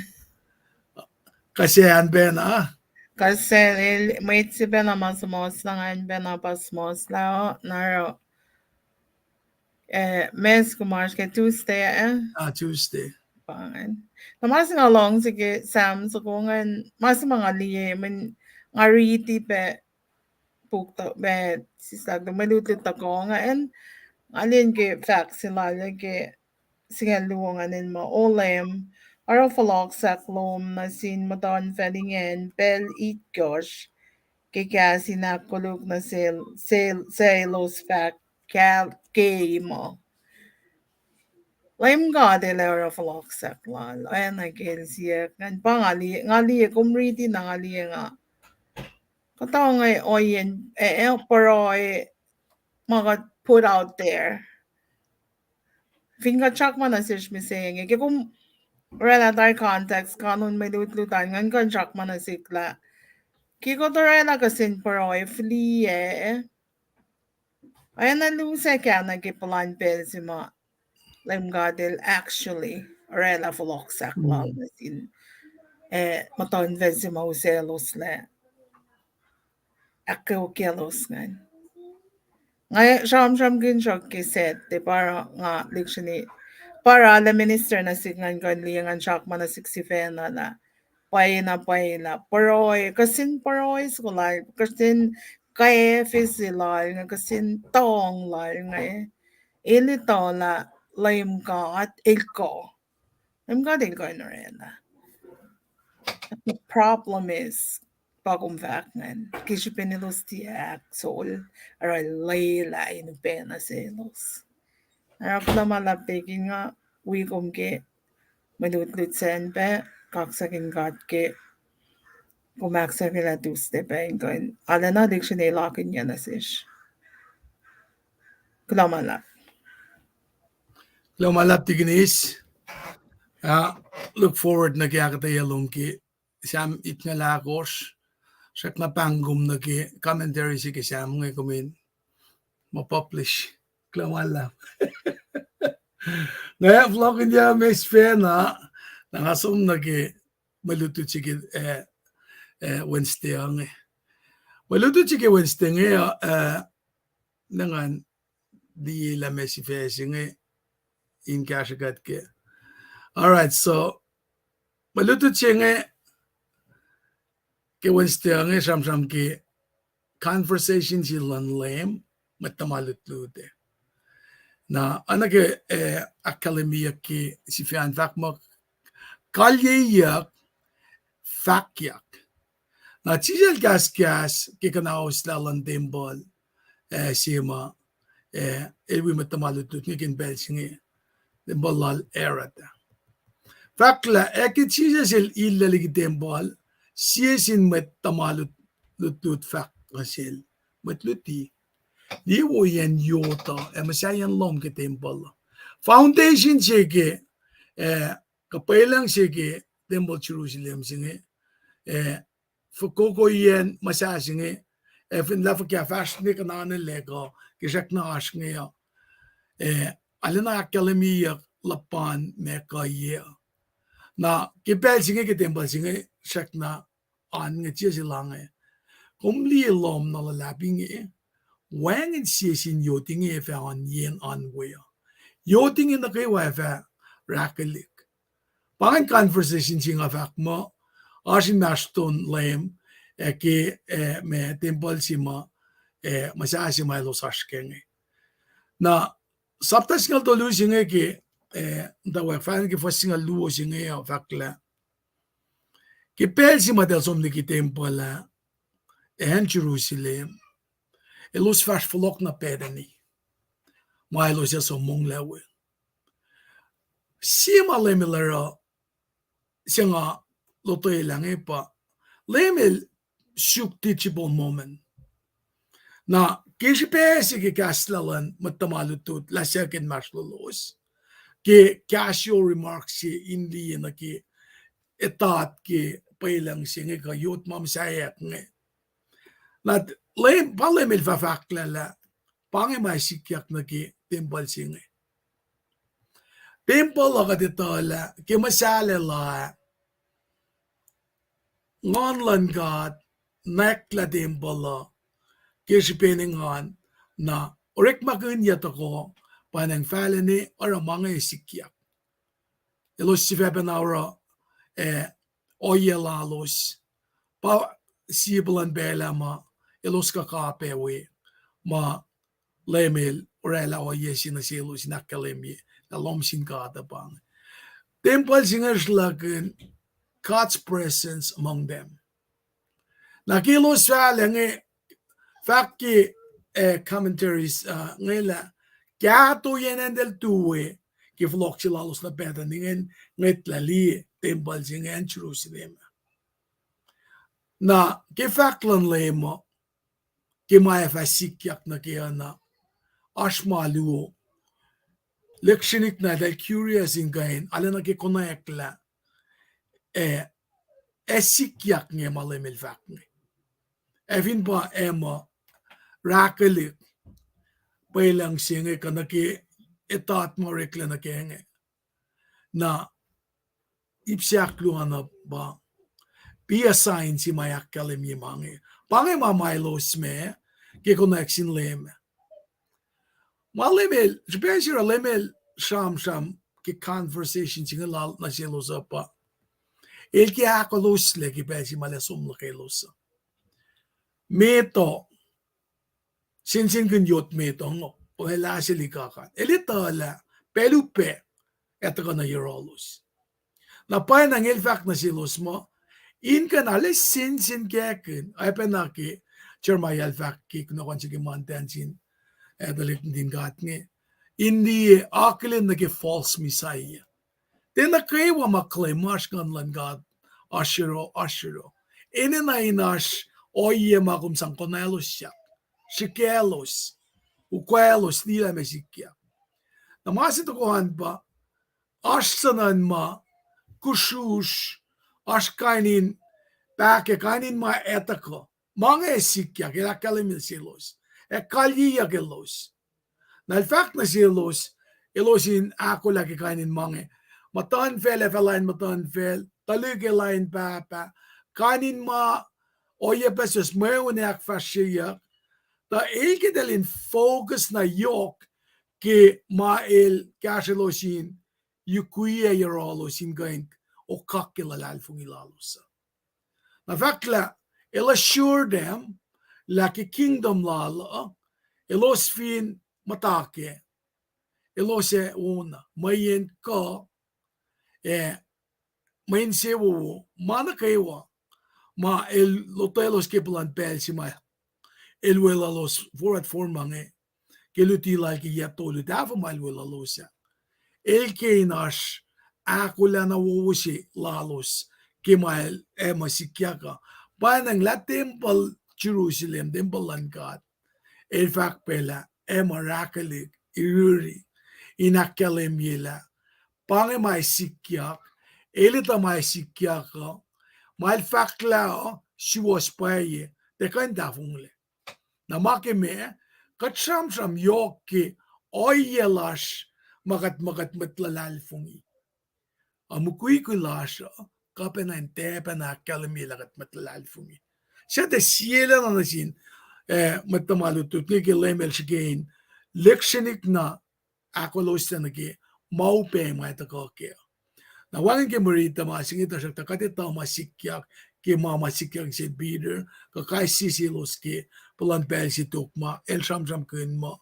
Kuh se an pacna? Kuh se el, mwet se pacna ma suhmuhslah ingacn pacna pa suhmuhslah, na oruh, eh, mes kumasr ke Tuesday, eh? Ah, Tuesday. Pa ingacn. Na ma se nga luhngse ke Sam soko ingacn, ma se ma nga liye, mweyen nga riti pac puk, ma sislah mwe lutlut tuhkuh ingacn, nga liye ke fahk se lal ke singucul luo ingacn el muh, O Leum, oruh fohlohk sahk lom nuh sin muhtuhnfacl ingacn pacl itkohsr, ke kahs in ahkkoluk nuh sel, sel, selos fahk, kal-, ke muh Leum God El ac oruh fohlohk sahk lal, oacna ke el siyuck ingacn. Pa nga liye, nga liye, kom riti na nga liye nga kuhtuh inge ohiyacn, eh, eh, pruhe ma kuht put out there. Fin kuht srackna nuh sesr mihsenge, ke kom oraclah tari context, kanun mwe lutlut an, ngan kuh in srackna nuh sihk lah ke kuht oraclah kihsen pruhe fihliyac, oacna lusackna ke puhlan pacl se ma Leum God El actually oraclah fohlohk sahk lal nuh sin, eh, muhtuhnfacl se ma useloslac ahkkweokyaclos ingacn. Nga sramsramkihn sruhk ke Saturday, pa oruh nga lihksreni, pa oruh arlac minister nuh sihk, ngan kuh in liye, ngan srackna nuh sihk sifacna lah pwacyena pwacye lah pruhe, kihsen pruhe soko lal, kihsen kafe se lal inge, kihsen tuhng lal inge, el etuh lah Leum God El kuh. Leum God El kuh in oraclah. The problem is, pa kom fahk ingacn, ke srihpen elos tiac ahkos, oruh lwelah in upac nuh selos. Oruh kuloh ma luhlahp tekin nga wi kom ke mwe lutlut sacn pac, kaksakihn God ke kom ahksahfyelah Tuesday pac in kuh in arulacna lihksreni lakihnyac nuh sesr. Kuloh ma luhlahp. Kuloh ma luhlahp Tikinis. Ah, look forward nuh ke ahkuhtweyac lom ke Sam itngucul ahkosr. Srackna pahng kom nuh ke commentary se ke Sam inge kom in muh publish. Kuloh ma luhlahp. Nga fohlohkihnyuck mwe sifacna, na nga som nuh ke mwe lutlut se ke, eh, eh, Wednesday inge. Mwe lutlut se ke Wednesday inge, eh, na ngan liyelah mwe sifac se inge in kahsrwe kuht ke. All right, so, mwe lutlut se inge ke Wednesday inge sramsram ke conversation se luhn Leum, mwet tuhma lutlut ah. Na, oacna ke, eh, ahkkahlwemyeyuck ke sifacn fahk muh, kalyeyuck, fahkyak. Na Jisus El kahskahs ke kuhnahoslah luhn tempuhl, eh, se ma, eh, el wi mwet tuhma lutlut inge ke pacl se inge. tempuhl lal Herod ah. Fahk lah ac ke Jisus el illac liki tempuhl, sie sin mwet tuhma lut-, lutlut fahk nuh sel, mwet luti, liye woiyacn yot uh ac muhsahiyacn lohm ke tempuhl uh. Foundation se ke, eh, kuh pwelucng se ke tempuhl Jerusalem se inge, eh, fokokoiyacn muhsah se inge, ac fin lah fuhkah fahsr ne kuhnanelac kuh ke srackna oasr inge uh, eh, arulacna ahkkahlwemyeyuck luhpan ma kuhiyac uh. Na ke pacl se inge ke tempuhl se inge srackna oan inge, Jisus el inge, kom liye lohm na luhlahp inge, wacngihn sie sin yot inge fah oan yen oan we uh. Yot inge nuh kwewa ac fah rahkelihk. Pa ingacn conversation se nga fahk muh oasr inmahsrlon Leum, ac ke, eh, ma tempuhl se ma, eh, muhsah se ma elos oasr kac inge. Na sapta singucul tolu se inge ke, eh, tuh wacngihn ke fuhs singucul luo se inge uh fahk lah ke pacl se ma eltahl som liki tempuhl ah, acn Jerusalem, elos fahsr fohlohk nuh Bethany, ma elos ac som monglac we. Sie ma Leum el oruh, se nga lotwelah inge pa, Leum el suk teachable moment. Na ke srihpac se ke kahs lal luhn mwet tuhma lutlut lah suc ke inmahsrlolos, ke casual remarks se in liye nuh ke etat ke pwelucng se inge kuh yot ma muhsaheack inge. Na Leum, pa Leum el fah fahk lah, pa inge ma ac sikyak nuh ke tempuhl se inge. Tempuhl uh kuht etuh lah ke muhsahllah ah, Nguhn luhn God nwacklah tempuhl uh ke srihpen engan, na orekmakihnyuck uh, pa inge fahlacna oruh ma inge sikyak. Elos sifacpacna oruh, eh, ohiyac lalos. Pa sie puhlan pacl ah ma elos kuh kapac we, ma Leum el oraclah ohiyac se nuh selos in ahkkahlwemye lah lohm sin God uh pa inge. Tempuhl se inge sruhlahkihn God's presence among them. Na ke elos fahlac inge, fahk ke, eh, commentaries, uh, inge lah kahto yen eltahl tu we ke fohlohk se lalos nuh Bethany ingacn, ngwetlah liye tempuhl se inge acn Jerusalem. Na ke fahk luhn Leum uh, ke ma ac fah sikyak nuh ke oacna, oasr ma luo. Lihksreni na eltahl curious in kuh in arulacna ke konwacack lah, eh, ac sikyak inge ma Leum el fahk inge. Ac fin pa ac muh rahkelihk pwelucng se inge kuh nuh ke etat ma oreklac nuh kac inge, na ip se ahkluo na pa, be a sign se ma ahkkahlwemye ma inge. Pa inge ma ma elos ma ke konwacack sin Leum. Ma Leum el, srihpac se oruh Leum el sramsram ke conversation se inge lal nuh selos uh pa, el ke ahkoloslac ke pacl se ma el ac som nuh kaclos uh. Met uh, sensenkihn yot met uh, nga, oaclah se likakan. El etuh lah pacl upac ac tuhkuh nuh yohrohlos. Na pwacyena inge el fahk nuh selos muh, in kuh in arlac sensenkackihn, oacpacna ke Jeremiah el fahk ke kunohkohn se ke muhtwacn sin, eh, tuhlihk nuhtin God inge, in liye akihlen nuh ke false messiah. Tiacna kwewa ma claim muh oasr Nguhn luhn God oasr yohroh, oasr yohroh. Enenuh in oasr ohiyac ma kom sang konwaclosyak, srihkaclos, ukwaclos, liye lah ma sikyak. Na ma se tohkoh an pa, oasr suhnuhn ma kusrusr, oasr kain in pahkah, kain in ma etuh kuh. Ma inge ac sikyak, el ahkkahlwemye selos, ac kalyeyuck elos. Na el fahk nuh selos, elos in ahkolah ke kain in ma inge. Muhtuhnfacl ac fah lain muhtuhnfacl, tuhlihk ac lain pahpah, kain in ma ohiyac pucspucs, mweun ac ahkfahsryeyuck. Tuh el ke eltahl in focus na yohk ke ma el kahsrwelos in yukwiyac yohrohlos in kuh in okak ke luhlahlfongi lalos uh. Na fahk lah el assure them lah ke kingdom lal uh, elos fin muhta kac, elos ac wona mweyen kuh, ac mwe insewowo, ma nuh kwewa ma el lotwelos ke puhlan pacl se ma el weluhlos forward forma inge, ke luti lal ke yac tolu, tahfuh ma el weluhlos ah. el ke in oasr ahkolah na wowo se lalos ke ma el ac muh sikyak uh. Pwacnwacng lah tempuhl Jerusalem, tempuhl luhn God, el fahk pac lah ac muh orakihlyuck, iriri, in ahkkahlwemye lah pa inge ma sikyak, el etuh ma sikyak uh, ma el fahk lah uh, suwohs pwacye, tuh kuh in tahfonglac. Na ma ke meac, kuht sramsram yohk ke ohiyac lasr ma kuht, ma kuht mwet luhlahlfongi. Ac mukwikwi lasr uh, kuh pacna in tiac pacna ahkkahlwemye lah kuht mwet luhlahlfongi. Suc tuh siena nuh sin, eh, mwet tuhma lutlut inge ke Leum el srihke in lihksreni na ahkolah nuh ke ma upac ma tuhkuh kac. Na wacngihn ke mwe riti ma se inge tuhsruhktuh kuht etuh ma sikyak ke ma ma sikyak se Peter, kuh kais sie selos ke puhlan pacl se tok ma el sramsramkihn muh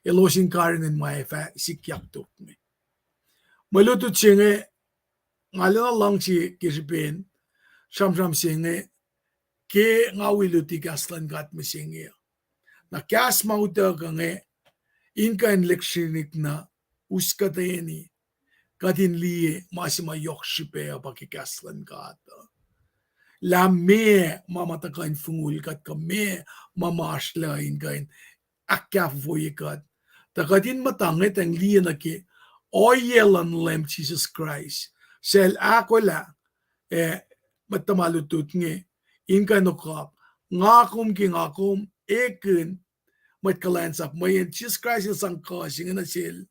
elos in karihngihn ma ac fah sikyak tok me. Mwe lutlut se inge, nga lwelah luhngse ke srihpen sramsram se inge, ke nga wi luti kahs luhn God mihsenge. Na kahs ma utuckuh inge, in kuh in lihksreni na us kuhtweni, kuht in liye ma se ma yohk srihpac uh pa ke kahs luhn God uh. Lah meac ma ma tuhkuh in fongul kuht kuh meac ma ma oasr lah in kuh in ahkkafofoye kuht. Tuh kuht in muhta ngwetacng liye nuh ke ohiyac luhn Leum Jisus Kraist, suc el ahkolah, eh, mwet tuhma lutlut inge, in kuh in okak, nga kom ke nga kom, ekihn mwet kuhlwacnsap, mweyen Jisus Kraist el sang kuh se inge nuh sel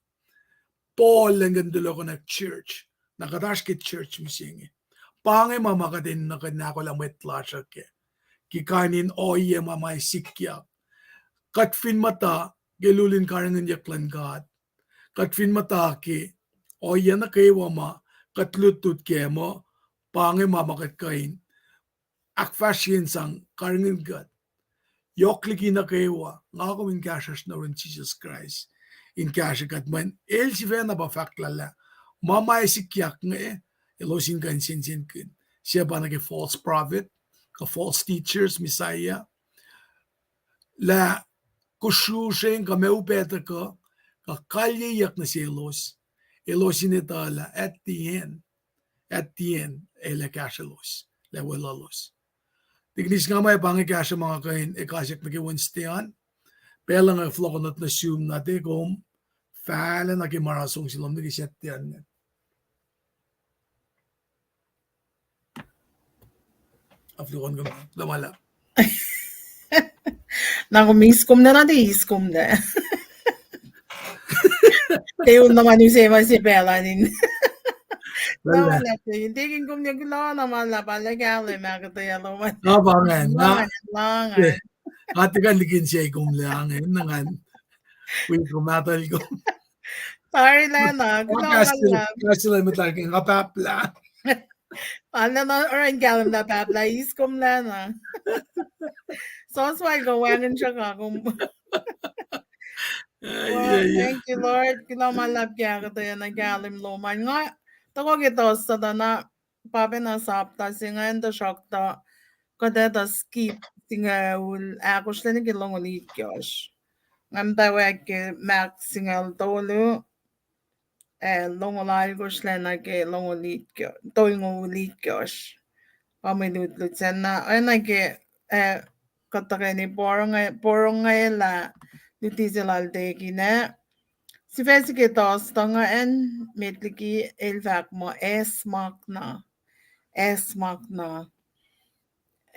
Paul elan kuh in tulohkohnak church, na kuht oasr ke church mihsenge. Pa inge ma ma kuht enenuh kuh in ahkolah mwet lasr uh kac, ke kain in ohiyac ma ma sikyak. Kuht fin muhta ke lulin karihngihnyuck luhn God, kuht fin muhta ke ohiyac nuh kwewa ma kuht lutlut kac muh, pa inge ma ma kuht kuh in ahkfahsrye in sang karihngihn kuht. Yohk liki nuh kwewa, nga kom in kahsruhsr nuh yurin Jisus Kraist in kahsrwe kuht, mweyen el sifacna pa fahk lah, ma ma sikyak inge, elos in kuh in sensenkihn. Suc pa nuh ke false prophet, kuh false teachers, Messiah, lah kosrusreng kuh ma upac tuhkuh, kuh kalyeyuck nuh selos, elos in etuh lah at the end, at the end, el ac kahsrwelos, lah weluhlos. Tiknis, nga ma pa inge kahsruh ma nga kuh in ekasyuck nuh ke Wednesday an. Pacl uh nga fohlohkohnot nuh sum na tiac kom fahlac nuh ke ma nga sang sum lom nuh ke Saturday an. Af lukon kom, lomala. Na kom eis kom na, na tiac eis kom na. Tiac un na ma use ma se pacl an in. Lomala, tiac in tikin kom ne kuloh na ma luhlahp lah kahlwem ahkuhtweyac lom an. Nga pa ingacn, nga, nga tiac kuh in likin se kom lah ingacn, na ngan wi kom mahtuhl kom. Tari lah na, kuloh ma luhlahp. Kahs se lah met lah ke nga pahplah. Alu na oruh in kahlwem lah pahplah, eis kom lah na. Sohs wal kom wacngihn sruhk kom. Thank you, Lord. Kuloh ma luhlahp ke ahkuhtweyac na kahlwem lom an. Nga tuhkuh ke Thursday tuh na, pa pacna sapta se ingacn, tuhsruhktuh kuht etuh skip singucul ahkosr lac nuh ke longoul itkohsr. Nga muhtwacwacack ke Mark singucul tolu, ac longoul alkosr lac nuh ke longoul itko-, tolngoul itkohsr. Pa mwe lutlut sacna, oacna ke, eh, kuht tuhkweni porongo-, porongolah luti se lal Tekin ah. Sifac se ke Thursday ingacn, met liki el fahk muh acsmakna, acsmakna.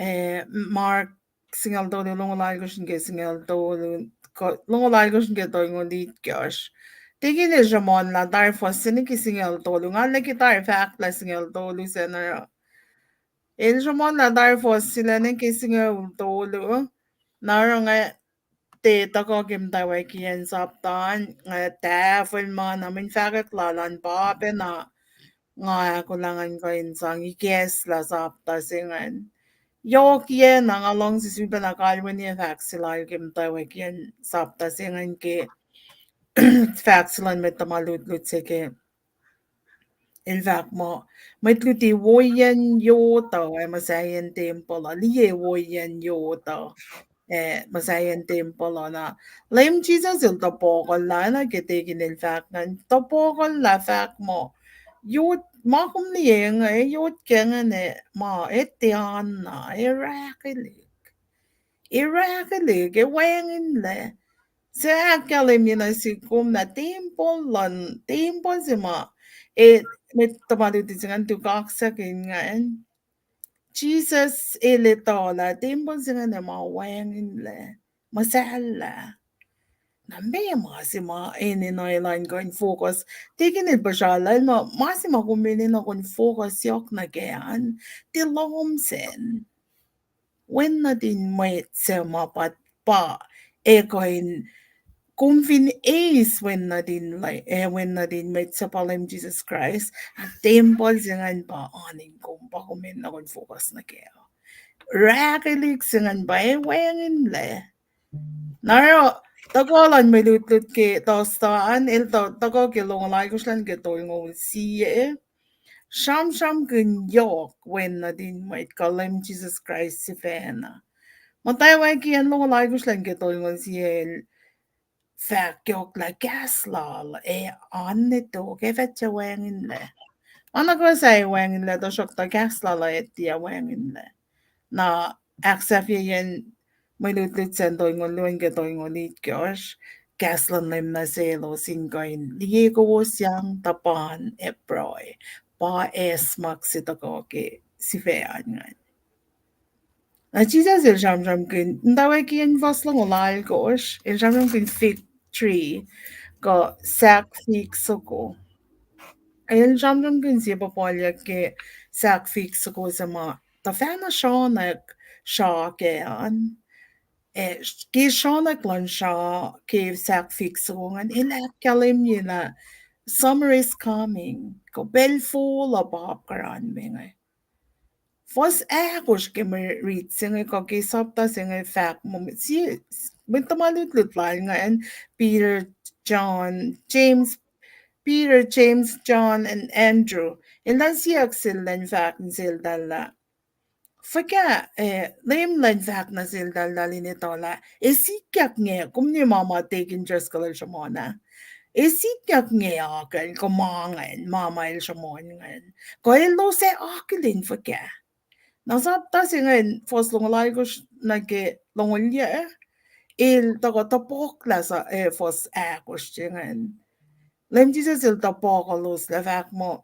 Eh, Mark singucul tolu, longoul alkosr nuh ke singucul tolu, ko-, longoul alkosr nuh ke tolngoul itkohsr. Tekin el sruhmuhnlah tari fuhs se nuh ke singucul tolu, nga nuh ke tari fahk lah singucul tolu sacna. El sruhmuhnlah tari fuhs se lac nuh ke singucul tolu, na oruh nga tiac tuhkuh ke muhtwacwacackiyacn sapta an, nga tahfwelah ma na mwe fahkwack lal an pa pacna nga ahkolah ngan kuh in sang ikacslah sapta se ingacn. Yohkiyac na nga luhngse sulpacna kalweni fahk se lal ke muhtwacwacackiyacn sapta se ingacn ke fahk se luhn mwet tuhma lutlut se ke el fahk muh, mwet luti woiyacn yot uh ac muhsaheacn tempuhl uh, liye woiyacn yot uh. eh, muhsahiyacn tempuhl uh na. Leum Jisus el tohpohkohllah na ke tekin el fahk ingacn, tohpohkohllah fahk muh, yot ma kom liye inge, yot ke ingacn ma, e tiacna, e rahkelihk. E rahkelihk, e wacngihnlac. Suc ahkkahlwemye nuh sihk kom lah tempuhl luhn, tempuhl se ma, e, mwet tuhma lutlut se ingacn tu kaksakin ingacn. Jisus el etuh lah tempuhl se ingacn ma wacngihnlac, muhsahllah. Na meac ma se ma enenuh elan kuh in focus? Tekin el puhsrallah el ma, ma se ma kom enenuh kuh in focus yohk nuh kac an, tiac lohm sacn. Wen nuhtin mwet suc ma pa, pa, e kuh in, kom fin eis wen nuhtin, eh, wen nuhtin mwet suc pa Leum Jisus Kraist, ah, tempuhl se ingacn pa oan in kom, pa kom enenuh kuh in focus nuh kac. Rahkelihk se ingacn pa e wacngihnlac. Na oruh, tuhkuh luhn mwe lutlut ke Thursday an, el tuh, tuhkuh ke longoul alkosr lun ke tolngoul sie. Sramsramkihn yohk wen nuhtin mwet kuh Leum Jisus Kraist sifacna. Muhtwacwacackiyacn longoul alkosr lun ke tolngoul sie el fahk yohk lah kahs lal ac oan ne tok, ac fah tiac wacngihnlac. Ma nuh kwewa sahyac wacngihnlac, tuhsruhktuh kahs lal uh ac tiac wacngihnlac. Na ahksahfyeyacn mwe lutlut sacn tolngoul luo nuh ke tolngoul itkohsr, kahs luhn Leum nuh selos in kuh in liye kowosyang, tuhpan, ac pruhe. Pa acsmak se tuhkuh ke sifac an ingacn. Na Jisus el sramsramkihn, muhtwacwacackiyacn fuhs longoul alkosr, el sramsramkihn fig tree, kuh sahk fig soko. El sramsramkihn sie puhpuhlyuck ke sahk fig soko se ma tuhfahna sronack srah kac an. Eh, ke sronack luhn srah ke sahk fig soko ingacn, el ahkkahlwemye lah summer is coming, kuh pacl fol uh pa apkuhranme inge. Fuhs ahkosr ke mwe rit se inge kuh ke sapta se inge fahk muh, sie, mwet tuhma lutlut lal ingacn, Peter, John, James, Peter, James, John, and Andrew. Eltahl siyuck sel elan fahk nuh seltahl lah, fuhkah, eh, Leum elan fahk nuh seltahl lah elan etuh lah, ac sikyak inge, kom liye ma ma tekin Driscoll el sruhmuhn ah. Ac sikyak inge akucl kuh ma ingacn, ma ma el sruhmuhn ingacn. Kuh elos ac akihlen fuhkah. Na sapta se ingacn, fuhs longoul alkosr nuh ke longoul yac, el tuhkuh topuklah sa, eh, fuhs ahkosr se ingacn. Leum Jisus el topuk elos lah fahk muh,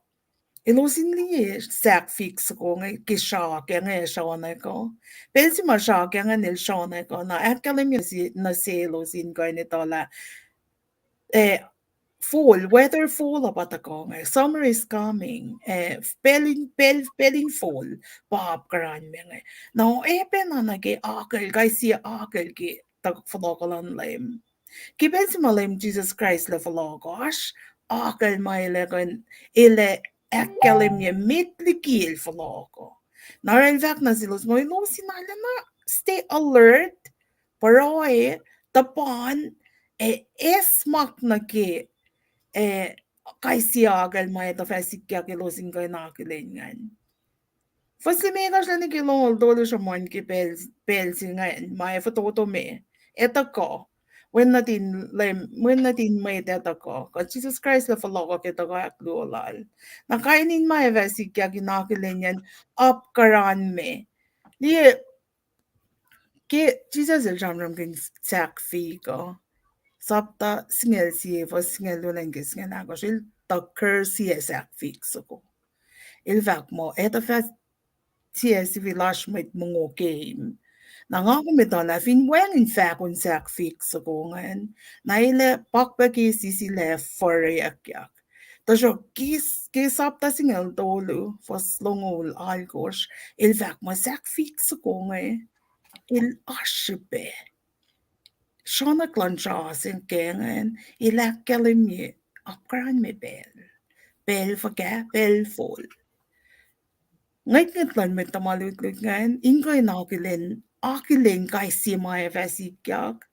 elos in liye sahk fig soko inge ke srah kac inge sronack uh. Pacl se ma srah kac ingacn el sronack uh, na ahkkahlwemye nuh selos in kuh in etuh lah, eh, fall, weather fall uh pa tuhkuh inge, summer is coming, eh, pacl in, pacl, pacl in fall pa apkuhranme inge. Na oacpacna nuh ke akucl, kais sie akucl ke fohlohkoh luhn Leum. Ke pacl se ma Leum Jisus Kraist el fohlohkoh, oasr akucl ma el ac kuh in, el ac ahkkahlwemye met liki el fohlohkoh. Na oruh el fahk nuh selos muh elos in arulacna stay alert, pruhe, tuhpan, ac acsmak nuh ke, eh, kais sie akucl ma etuh fah sikyak elos in kuh in akihlen ingacn. Fuhs limekohsr lun nuh ke longoul tolu sruhmuhn ke pacl, pacl se ingacn ma ac fototo me, ac tuhkuh. Wen nuhtin Leum, wen nuhtin mwet ac tuhkuh. Kuh Jisus Kraist el fohlohkoh ke tuhkuh ahkluo lal. Na kain in ma ac fah sikyak in akihlen ingacn apkuhranme. Liye, ke Jisus el sramsramkihn sahk fig uh, sapta singucul sie, fuhs singucul luo lun ke singucul ahkosr, el tuh curse-ye sahk fig soko. El fahk muh, etuh fah sie sifil oasr mwet mongo keim. Na nga kom etuh lah fin wacngihn fahkon sahk fig soko ingacn, na el ac pakpacki sisilac foreyuckyak. Tuhsruhk ke, ke sapta singucul tolu, fuhs longoul alkosr, el fahk muh sahk fig soko inge, el oasr srihpac. Sronack luhn srah se kac ingacn, el ahkkahlwemye apkuhranme pacl. Pacl fuhkah, pacl fall. Ngwetngwet luhn mwet tuhma lutlut ingacn in kuh in akihlen, akihlen kais sie ma ac fah sikyak.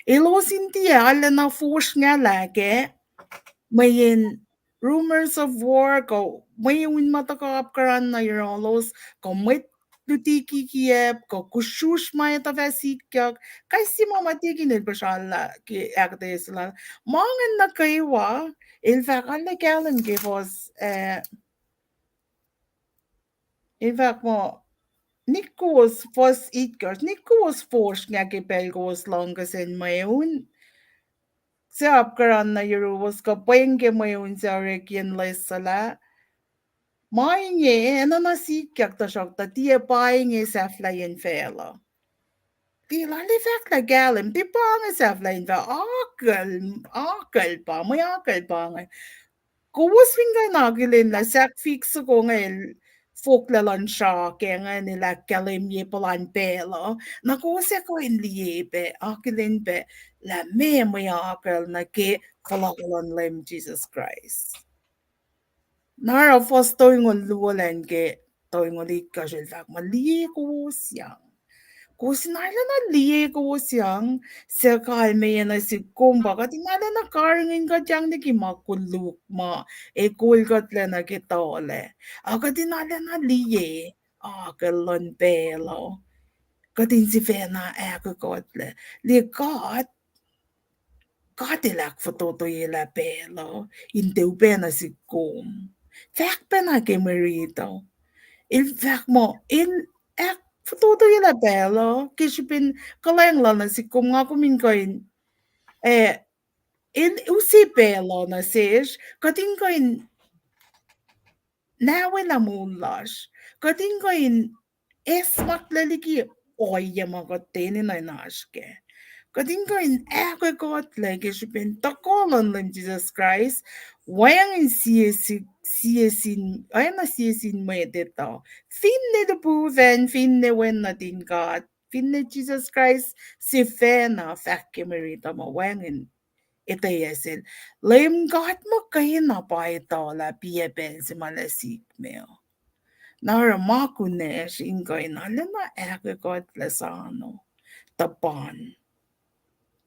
Elos in tiac arulacna fosrngahlah kac, mweyen rumors of war, kuh mweun ma tuhkuh apkuhran nuh yohrohlos, kuh mwet luti kikiacp, kuh kusrusr ma etuh fah sikyak, kais sie ma ma tikin el puhsrallah ke ahkuhtweyac se lal. Ma ingacn nuh kwewa, el fahk arlac kahlwem ke fuhs, eh, el fahk muh, nik kowos, fuhs itkohsr, nik kowos fosrngah ke pacl kowos lohng kihsen mweun se apkuhran nuh yuruwos, kuh pweng ke mweun se orekyacn loes suhlah. Ma inge enenuh sikyak, tuhsruhktuh tiac pa inge sahflahiyacn facluh. Tiac lal ac fahk lah kahlwem, tiac pa inge sahflahiyacn facluh, akucl, akucl pa, mwe akucl pa inge. Kowos fin kuh in akihlen lah sahk fik soko inge el foklac luhn srah ke ingacn el ahkkahlwemye puhlan pacl uh, na kowos ac kuh in liye pac, akihlen pac lah meac mwe akucl nuh ke fohlohkoh luhn Leum Jisus Kraist. Na oruh fuhs tolngoul luo lacn ke tolngoul itkohsr el fahk muh liye kowos yang. Kowos in arulacna liye kowos yang, suc kalmeyac nuh sihk kom pa kuht in arulacna karihngihn kuht yang liki ma koluk ma ac kol kuhtlac nuh ke tuhlac. Ac kuht in arulacna liye akucl luhn pacl uh. Kuht in sifacna ahkkuhtlac. Liye God, God El ahkfototoyelah pacl uh in tiac upac nuh sihk kom. Fahk pacna ke mwe riti uh. El fahk muh El ahkfototoyelah pacl uh ke srihpen kuhlwacng Lal nuh sihk kom, nga kom in kuh in, eh, El use pacl uh nuh sesr, kuht in kuh in nawelah moul lasr. Kuht in kuh in acsmaklac liki ohiyac ma kuht tiac enenuh in oasr kac. Kuht in kuh in ahkkuhtlac ke srihpen tuhkuh luhn Leum Jisus Kraist, wacngihn sie sin, sie sin, oacna sie sin mwet etuh. Finne lihpufacn, finne Wen nuhtin God, finne Jisus Kraist sifacna, fahk ke mwe riti uh muh wacngihn etweyuck sel. Leum God muhkwena pa etuh lah piac pacl se ma lah sikme uh. Na oruh ma kunacsr in kuh in arulacna ahkkuhtlac sano, tuhpan.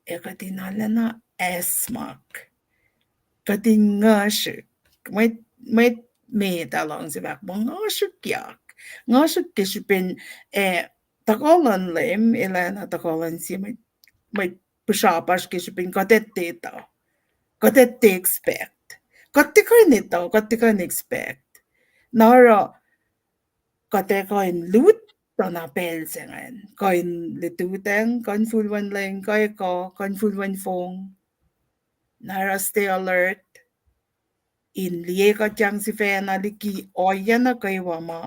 Ac kuht in arulacna acsmak. Kuht in nguhsrihk. Mwet, mwet met ah luhngse fahk muh nguhsrihkyak. Nguhsrihk ke srihpen, eh, tuhkuh luhn Leum, El ac na tuhkuh luhn sie mwet, mwet pihsrapasr ke srihpen kuht etuh. Kuht tiac expect. Kuht tiac kuh in etuh, kuht tiac kuh in expect. Na oruh kuht ac kuh in lut tuh na pacl se ingacn. Kuh in lututacng, kuh in fulwen leng, kuh ekuh, kuh in fulwen fong. Na oruh stay alert in liye kuht yang sifacna liki ohiyac nuh kwewa ma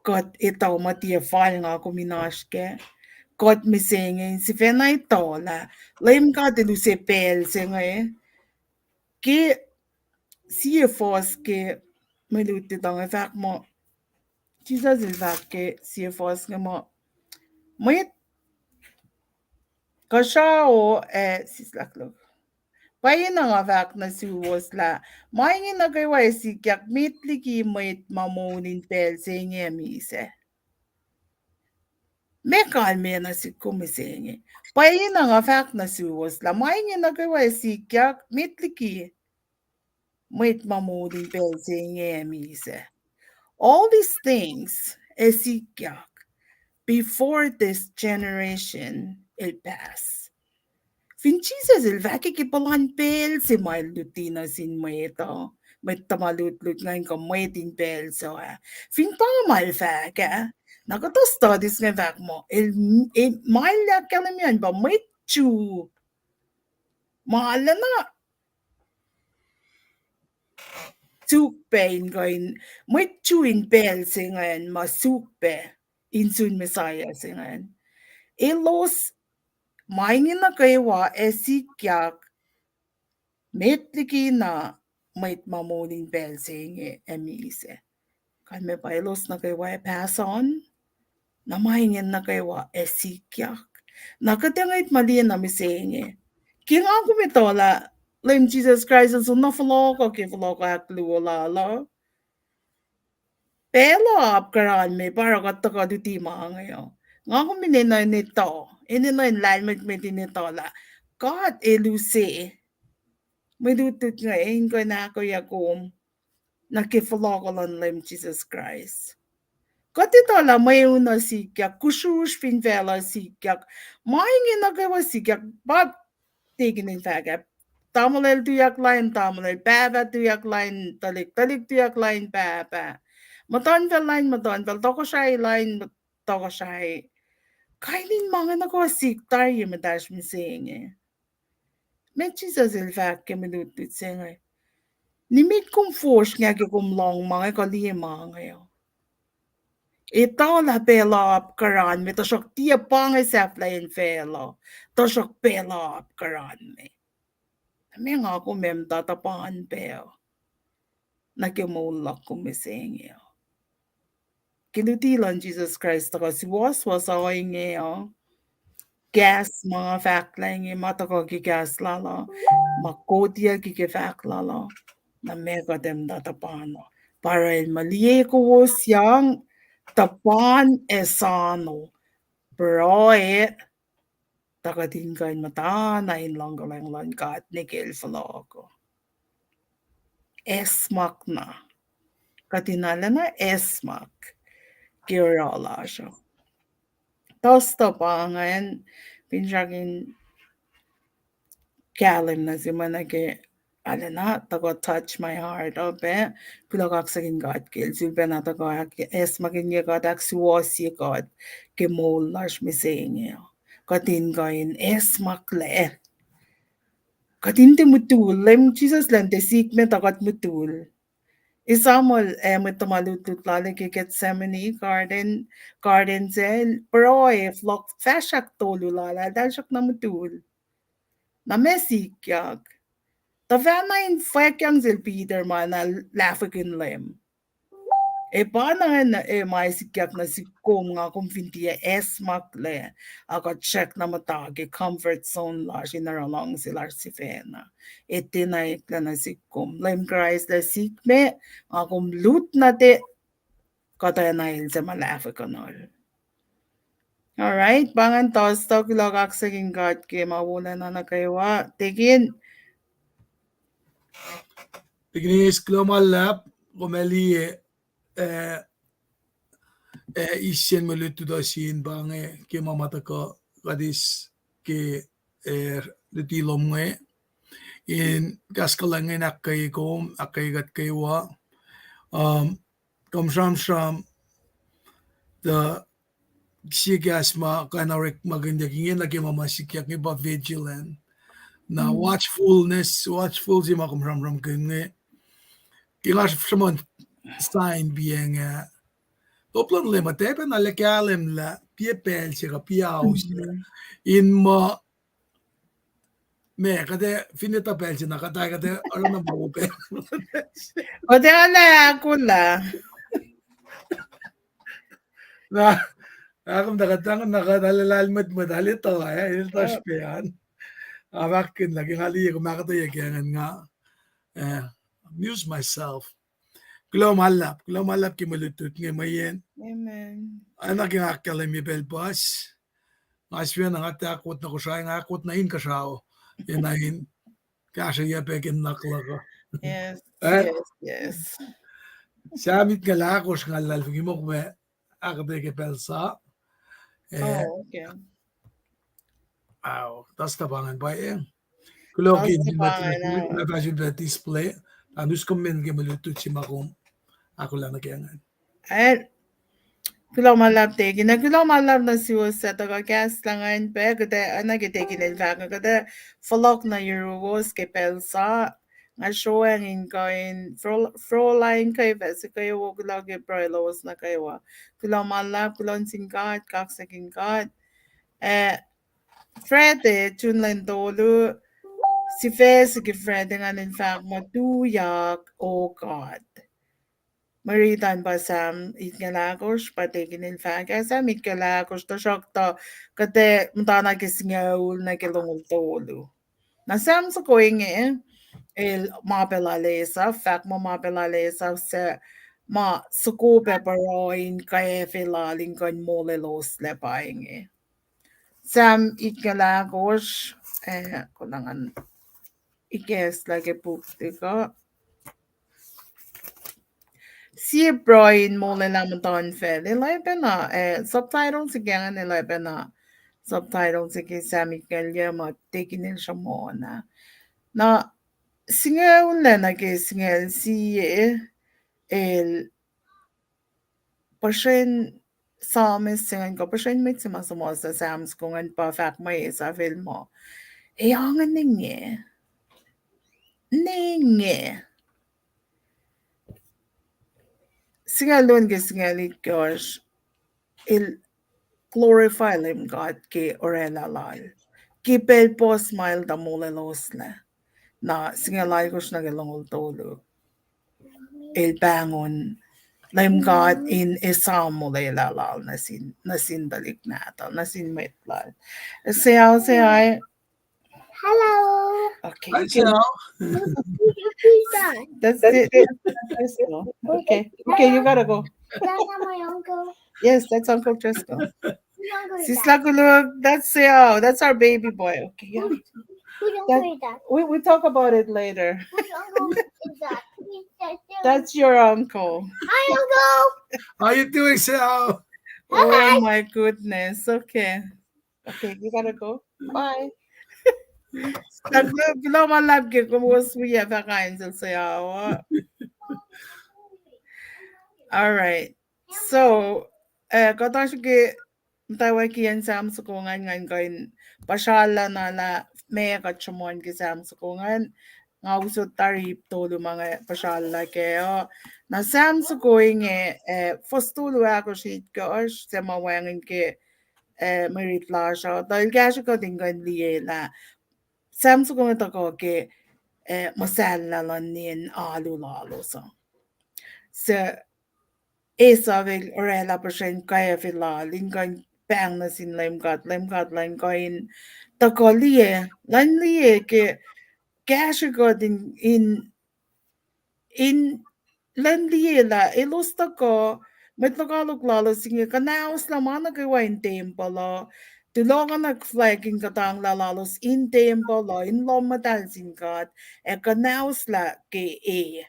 kuht etuh muh tiac fal nga kom in oasr kac. Kuht mihsenge in sifacna etuh lah Leum God El use pacl se inge. Ke sie fuhs ke mwe lutlut uh inge fahk muh, Jisus El fahk ke sie fuhs inge muh, mwet kuhsrao ac sislaklok. Pwacyena nga fahk nuh suwos lah ma inge nuh kwewa ac sikyak met liki mwet ma moul in pacl se inge ac misac. Meac kalmac nuh sihk kom mihsenge? Pwacyena nga fahk nuh suwos lah ma inge nuh kwewa ac sikyak met liki mwet ma moul in pacl se inge ac misac. All these things ac sikyak before this generation el pass. Fin Jisus El fahk ke puhlan pacl se ma El luti nuh sin mwet uh, mwet tuhma lutlut ingacn kuh mwet in pacl se ah, fin pa ma El fahk ah, na kuhtuh studies inge fahk muh El, ma El ahkkahlwemye an pa mwet Jew ma lacna suk pac in kuh in, mwet Jew in pacl se ingacn ma suk pac in sun Messiah se ingacn. Elos, ma inge nuh kwewa ac sikyak met liki na mwet ma moul in pacl se inge ac misac. Kalmac pa elos nuh kwewa ac pass on, na ma inge nuh kwewa ac sikyak. Na kuht ac ngwet ma liye na mihsenge. Ke nga kom etuh lah Leum Jisus Kraist El soenna fohlohkoh ke fohlohkoh ahkluo Lal uh, pacl uh apkuhran me pa oruh kuht tuhkuh luti ma inge uh. Nga kom enenuh in etuh, enenuh in lahlmwetmwet in etuh lah God El use mwe lutlut inge in kuh in ahkoeyuck kom nuh ke fohlohkoh luhn Leum Jisus Kraist. Kuht etuh lah mweun uh sikyak, kusrusr fin facluh sikyak. Ma inge nuh kwewa sikyak, pa tekin in fahkwack. Tamuhlwel tuyak lain tamuhlwel, pahpah tuyak lain tuhlihk, tuhlihk tuyak lain pahpah, muhtuhnfacl lain muhtuhnfacl, tohkohsrahi lain tohkohsrahi. Kain in ma inge nuh kwewa sik tari ye muhtahsr mihsenge. Met Jisus El fahk ke mwe lutlut se inge, nimet kom fosrngah ke kom lohng ma inge kuh liye ma inge uh. Etuh lah pacl uh apkuhran me, tuhsruhk tiac pa inge sahflahiyacn facluh, tuhsruhk pacl uh apkuhran me. Meac nga kom ac muhta tuhpan pac uh nuh ke moul luhk kom mihsenge uh? Ke luti luhn Jisus Kraist tuhkuh suwohswohs ohinge uh, kahs ma nga fahk lah inge ma tuhkuh ke kahs lal uh, ma kotiyucki ke fahk lal uh, na meac kuht ac muhta tuhpan uh? Pa oruh el muh liye kowos yang, tuhpan ac sano, pruhe, tuh kuht in kuh in muhtana in luhngkuhlwacng luhn God nuh ke el fohlohk uh. Acsmak na. Kuht in arulacna acsmak ke oruh lasr uh. Tuh stuh pa ingacn, finsrak in kahlwem nuh sin ma nuh ke arulacna tuhkuh touch my heart uh pac. Kuloh kaksakihn God ke el sulpacna tuhkuh acsmakihnye kuht, ahksuwohsye kuht ke moul lasr mihsenge uh. Kuht in kuh in acsmaklac. Kuht in tiac mutul. Leum Jisus Leum tiac sikme tuh kuht mutul. Esamuhl ac mwet tuhma lutlut lal ke Gethsemane garden, garden se, pruhe, fohlohk fahsr ahktolu lal ah, eltahl srackna mutul. Na meac sikyak? Tuhfahna in fwackyang sel Peter ma na lahfwekihn Leum. Ac pa na, e, ma sikyak nuh sihk kom, nga kom fin tiac acsmaklac, a kuht srackna muhta ke comfort zone lasr in oruh luhngse lasr sifacna. Ac tiacna eklac nuh sihk kom. Leum Kraist lah sikme, nga kom lut nuh te, kuhtwena el se ma lahfwekuhnuhl. All right, pa ingacn tuh stuh, kuloh kaksakihn God ke ma wolacna nuh kwewa. Tekin. Tekin eis, kuloh ma luhlahp, kom ac liye, eh, eh, isien mwe lutlut uh sin pa inge ke ma ma tuhkuh kuht eis ke, eh, luti lom inge. In kahs kuhlwacng in ahkkweye kom, ahkkweye kuht kwewa. Um, kom sramsram, tuh sie kahs ma kuh in orekmakihnyuck inge nuh ke ma ma sikyak inge pa vigilant. Na watchfulness, watchful se ma kom sramsramkihn inge. Ke nga sruhmuhn sign pa inge, top luhn Leum uh tiac pacna lah kahlwem lah piac pacl se kuh piac ao se. In muh, ma kuht ac fin etuh pacl se na kuht ac, kuht ac oruh na ma wo pacl. Kuht ac oruh na ahkolah. Na, ahkom tuh kuht tangan na kuht arlac lahlmwetmwet, arlac etuh, eh, el tuh srihpac an. Nga fahkkihn lah ke nga liye kom ahkuhtweyac ke ingacn nga, eh, amuse myself. Kuloh ma luhlahp, kuloh ma luhlahp ke mwe lutlut inge mweyen. Amen. Oacna ke nga ahkkahlwemye pacl puhs, nga sifacna nga tiac ahkwot na Kosrae, nga ahkwot na inkuhsrao, ena in kahsrweyuc pac ke nuhnak luhk uh. Yes, eh? Yes, yes. Sam itngucul ahkosr nga luhlahlfongi muh kom ac ahkuhtwe ke pacl sa. Eh, oh, okay. Ao, tuh stuh pa ingacn pwacye. Kuloh ke, tuh stuh pa ingacn, na fahsr pac display. An us kom men ke mwe lutlut se ma kom ahkolah nuh ke ingacn. Eh, kuloh ma luhlahp Tekin, na kuloh ma luhlahp nuh suwos suc tuhkuh kahslah ingacn pac, kuht ac, oacna ke Tekin el fahk, kuht ac fohlohk nuh yuruwos ke pacl sa, nga sroacng in kuh in, Fro-, Froline kwewa, se kwewa, kuloh ke pruhe lowos nuh kwewa. Kuloh ma luhlahp, kuloh nuh sin God, kaksakihn God. Eh, Friday, June lwen tolu, sifac se ke Friday ingacn in fahk muh Tuyak, O God. Mwe riti an pa Sam itngucul ahkosr, pa Tekin el fahk ah, Sam itngucul ahkosr, tuhsruhktuh kuht ac muhtana ke singucul nuh ke longoul tolu. Na Sam soko inge, el ma pacl lal Esau, fahk muh ma pacl lal Esau, suc ma soko pac pruhe in kwacfe lal in kuh in molweloslac pa inge. Sam itngucul ahkosr, eh, konangan ikacslah ke puk tikuh. sie pruhe in molwelah muhtuhnfacl. El oacpacna, eh, subtitle se ke ngan el oacpacna subtitle se ke Sam itngucul yuc ma tekin el sruhmuhn ah. Na singucul lac nuh ke singucul sie, el puhsren psalmist se ingacn kuh puhsren mwet se ma suhmuhslah Sam soko ingacn pa fahk ma Asaph el muh, ac ange ninge, ninge. Singucul luo nuh ke singucul itkohsr, el glorify Leum God ke orwaclah lal, ke pacl puhs ma el tuh molweloslah. Na singucul alkosr nuh ke longoul tolu, el pahngon Leum God in esam olwelah lal nuh sin, nuh sin tuhlihk nahtuhl, nuh sin mwet lal. Say hi, say hi. Hello. Okay. Hi, Sal. That's it. That's Driscoll. Okay. Okay, you gotta go. That's not my uncle. Yes, that's Uncle Driscoll. Whose uncle is that? Sisla Kuluk, that's Sal. That's our baby boy. Okay, yeah. Whose uncle is that? We, we talk about it later. Whose uncle is that? Please, that's your uncle. Hi, uncle. How you doing, Sal? Oh my goodness. Okay. Okay, you gotta go. Bye. Kuloh ma luhlahp ke kowos wi ac fah kuh in sel Sal uh. All right. So, uh, kuht oasr ke muhtwacwacackiyacn Sam soko ingacn, ngan kuh in puhsrallah na lah meac kuht sruhmuhn ke Sam soko ingacn. Nga usot tari ip tolu ma nga puhsrallah kac uh. Na Sam soko inge, uh, fuhs tolu ahkosr itkohsr, se ma wacngihn ke, uh, mwe rit lasr uh, tuh el kahsrwe kuht in kuh in liye lah Sam soko inge tuhkuh ke, uh, muhsahllah luhn nien alu lalos uh. Suc Asaph el orwaclah puhsren kwacfe lal in kuh in pahng nuh sin Leum God, Leum God luhn kuh in tuhkuh liye, luhn liye ke kahsrwe kuht in, in, in luhn liye lah elos tuhkuh, mwet lokoalok lalos inge kuhnahoslah ma nuh kwewa in tempuhl uh, tulohkohnak flag in kuhtanglah lalos in tempuhl uh, in lohm muhtahl sin God, ac kuhnahoslah ke e.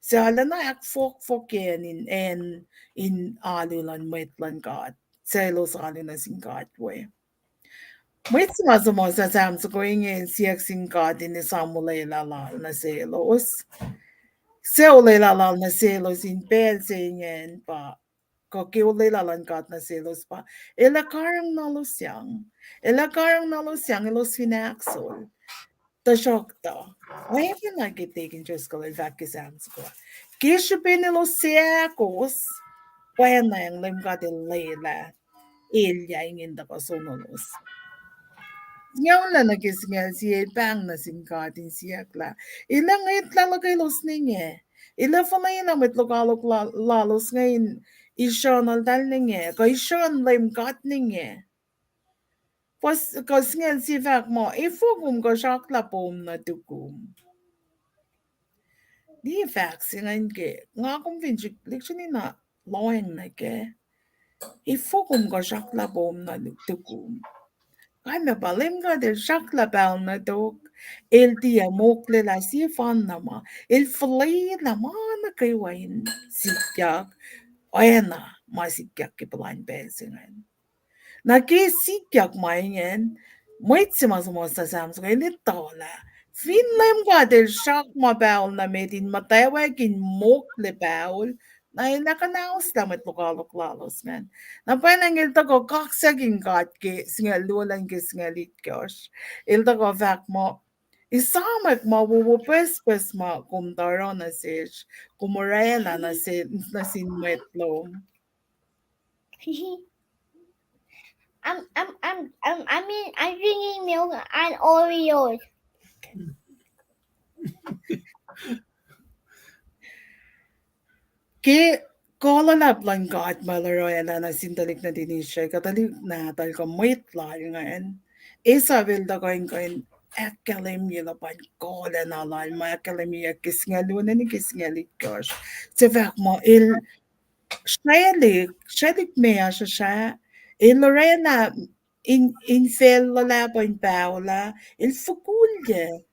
Suc arulacna ahkfohkfohkyacn in acn in alu luhn mwet luhn God, suc elos alu nuh sin God we. Mwet se ma suhmuhslah Sam soko inge siyuck sin God in esam olwelah lal nuh selos. Suc olwelah lal nuh selos in pacl se ingacn pa, kuh ke olwelah luhn God nuh selos pa, El ac karihngihn lalos yang. El ac karihngihn lalos yang elos fin ahkos. Tuhsruhktuh, oacpacna ke tekin Driscoll el fahk ke Sam soko, ke srihpen elos seahkos, pwacnwacng Leum God El lwelah elyah ingacn tuhkuh sonolos. Singucul na nuh ke singucul sie el pahng nuh sin God in siyuck lah El ac ngwetlah luhkwelos ninge. El ac fuhlwelah mwet lokoalok la-, lalos inge in isrucnuhltahl ninge, kuh isrucn Leum God ninge. Fuhs, kuh singucul sie fahk muh, efuh kom kuh sracklah poum nuh tukum. Liye fahk se ingacn ke, nga kom fin srihk lihksreni na lohacng nuh kac. Efuh kom kuh sracklah poum nuh tukum. Kalmac pa Leum God El sracklah pahol nuh tok, El tiac moklelah sie fanna ma, El fuhlwelah ma nuh kwewa in sikyak, oacna ma sikyak ke puhlan pacl se ingacn. Na ke sikyak ma ingacn, mwet se ma suhmuhslah Sam soko inge el etuh lah fin Leum God El srack ma pahol nuh met in muhtwacwacack in mokle pahol, na El ac kuhnahoslah mwet lokoalok lalos ingacn. Na pwacnwacng el tuhkuh kaksakihn God ke singucul luo lun ke singucul itkohsr. El tuhkuh fahk muh, esamwack ma wowo pucspucs ma kom tuh oruh nuh sesr, kom orwaclah nuh se-, nuh sin mwet lom. I'm, I'm, I'm, I'm, I mean, I'm drinking milk and Oreos. Ke kuh luhlahp luhn God ma El orwaclah nuh sin tuhlihk nuhtin Israel, kuh tuhlihk nahtuhl kuh mwet Lal ingacn, Esau el tuhkuh in kuh in ahkkahlwemye luhpan kuhlacna lal ma ahkkahlwemyeyuck ke singucul luo nuh ke singucul itkohsr. Suc fahk muh el srwaclihk, srwaclihk meac srusra, el orwaclah in, in facl luhlahp in paholah, el fokulyac.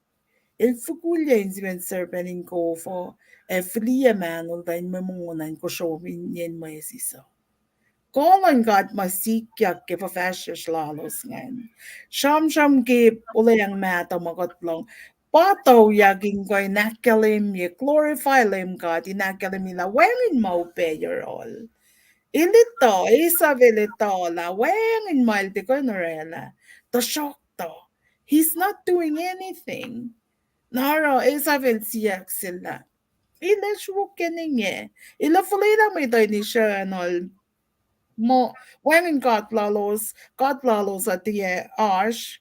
El fukulya insimen serpent in kof uh, ac fihliyac mahnol tuh in mwe mongo nuh in kosromi yen mwesis uh. Kuh luhn God ma sikyak ke fuhfahsryucsr lalos ingacn. Sramsram ke olweacng mahtuh ma kuht lohng. Pa tuyak in kuh in ahkkahlwemye, glorify Leum God, in ahkkahlwemye lah wacngihn ma upac yohrohl. El etuh, Esau el etuh lah wacngihn ma el tiac kuh in orwaclah. Tuhsruhktuh, he's not doing anything. Na oruh Esau el siyuck sel lah, el ac sruok ke inge. El ac fuhlwelah mwet uh in isrucnuhl. Muh, wacngihn god lalos, god lalos uh tiac oasr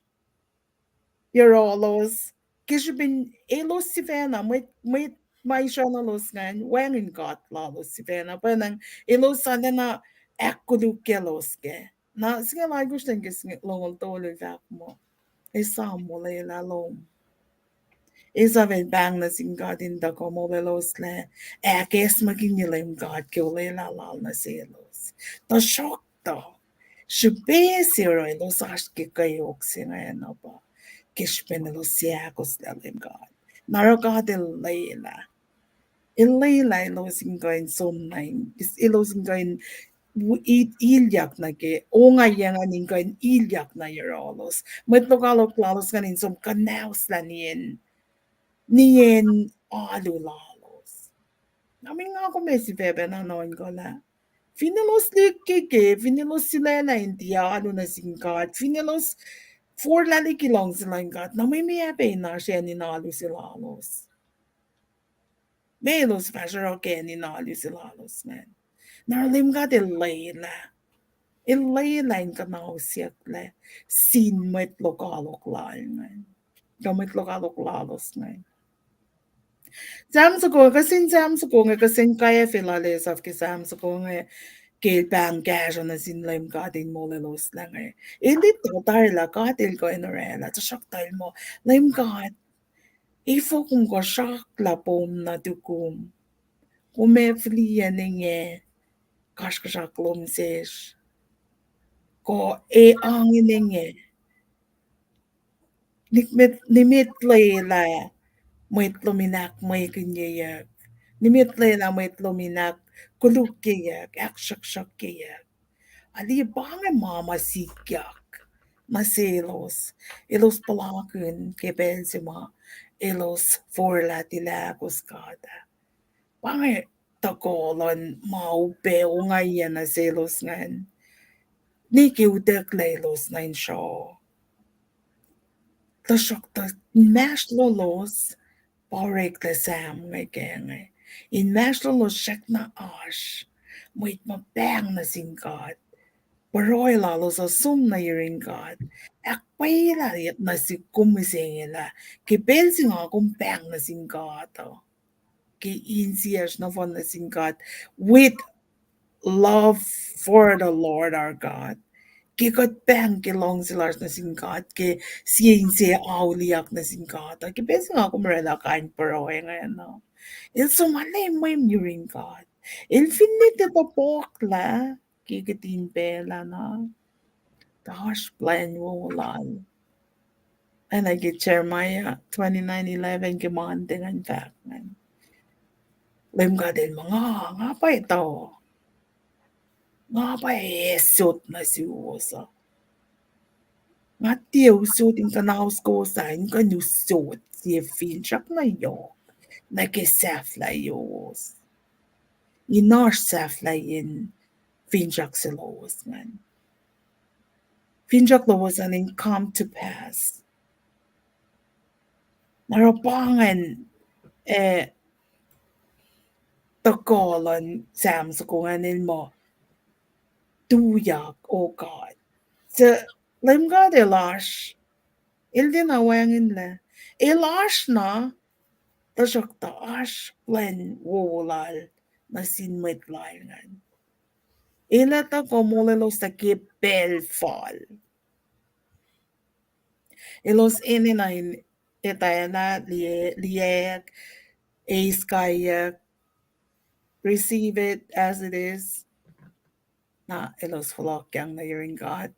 yohrohlos, ke srihpen elos sifacna, mwet, mwet ma isrucnuhlos ingacn, wacngihn god lalos sifacna, pwacnwacng elos arulacna ahkkolukyaclos kac. Na singucul alkosr nuh ke singucul longoul tolu el fahk muh, esam molwelah lom. Esau el pahng nuh sin God in tuhkuh molweloslac, ac ahkacsmakihnye Leum God ke olwelah lal nuh selos. Tuhsruhktuh, srihpac se oruh elos oasr ke kweok se ingacn uh pa ke srihpen elos seahkostlac Leum God. Na oruh God El lwelah. El lwelah elos in kuh in som nuh in, elos in kuh in ilyak nuh ke ongaiyac ingacn in kuh in ilyak nuh yohrohlos. Mwet lokoalok lalos ingacn in som kuhnahoslah nien, nien alu lalos. Na mwe nga kom ac sifacpacna nuhnkuh lah, fin elos lihkkeke, fin elos sulaclah in tiac alu nuh sin God, fin elos forlah liki luhngse luhn God, na mwe meac pac in oasr acn in alu se lalos? Meac elos fahsruh ke acn in alu se lalos ingacn? Na oruh Leum God El lwelah. El lwelah in kuhnahosyucklac sin mwet lokoalok lal ingacn, kuh mwet lokoalok lalos ingacn. Sam soko, kuh sin Sam soko inge, kuh sin kwacfe lal Esau ke Sam soko inge, ke el pahng kahsruh nuh sin Leum God in molweloslac inge. El etuh tari lah God El kuh in orwaclah, tuhsruhktuh el muh, Leum God, efuh kom kuh sracklah pom na tukum? Kom ac fihliyac inge kasrkuhsrak lom sesr, kuh ac ang inge. Nimet, nimet lwelah mwet lom in ahkmwekinyeyuck. Nimet lwelah mwet lom in ahkkolukyeyuck, ahksruhksruhkyeyuck. Ac liye pa inge ma ma sikyak nuh selos. Elos puhlakihn ke pacl se ma elos forlah tilac ahkos God ah. Pa inge tuhkuh luhn ma upac ongaiyac nuh selos ingacn, ne ke utucklac elos nuh in sruoh. Tuhsruhktuh inmahsrlolos, pa oreklac Sam inge ke inge, inmahsrlolos srackna oasr mwet ma pahng nuh sin God. Pruhe lalos uh som nuh yurin God. Ahkpwacyelah nuh sihk kom mihsenge lah ke pacl se nga kom pahng nuh sin God uh, ke insiyacsr nohfohn nuh sin God, with love for the Lord our God. Ke kuht pahng ke luhngse lasr nuh sin God, ke sie inse auliyak nuh sin God uh, ke pacl se nga kom orwaclah kain pruhe ingacn uh, el som arlac mwe yurin God. El finne tiac topuklah ke kihtin pacl ah na, tuh oasr plwacn wowo lal. Ac na ke Jeremiah twenty-nine eleven ke Monday ingacn fahk ingacn, Leum God El muh, nga, nga pa etuh, nga pa ac sot nuh suwos uh. Nga tiac usot in kuhnaus kowos ah, in kuh in usot sie finsrak na yohk nuh ke sahflahiyowos, in oasr sahflahiyacn finsrak se lowos ingacn. Finsrak lowos an in come to pass. Na oruh pa ingacn, eh, tuhkuh luhn Sam soko ingacn el muh, tuyak, O God. Suc Leum God El oasr, El tiacna wacngihnlac. El oasr na, tuhsruhktuh oasr plwacn wowo lal nuh sin mwet lal ingacn. El ac tuhkuh molweloslac ke pacl fal. Elos enenuh in etwaclah, liye-, liyeyuck, eis kaiyuck, receive it as it is. Na elos fohlohkyang nuh yurin God,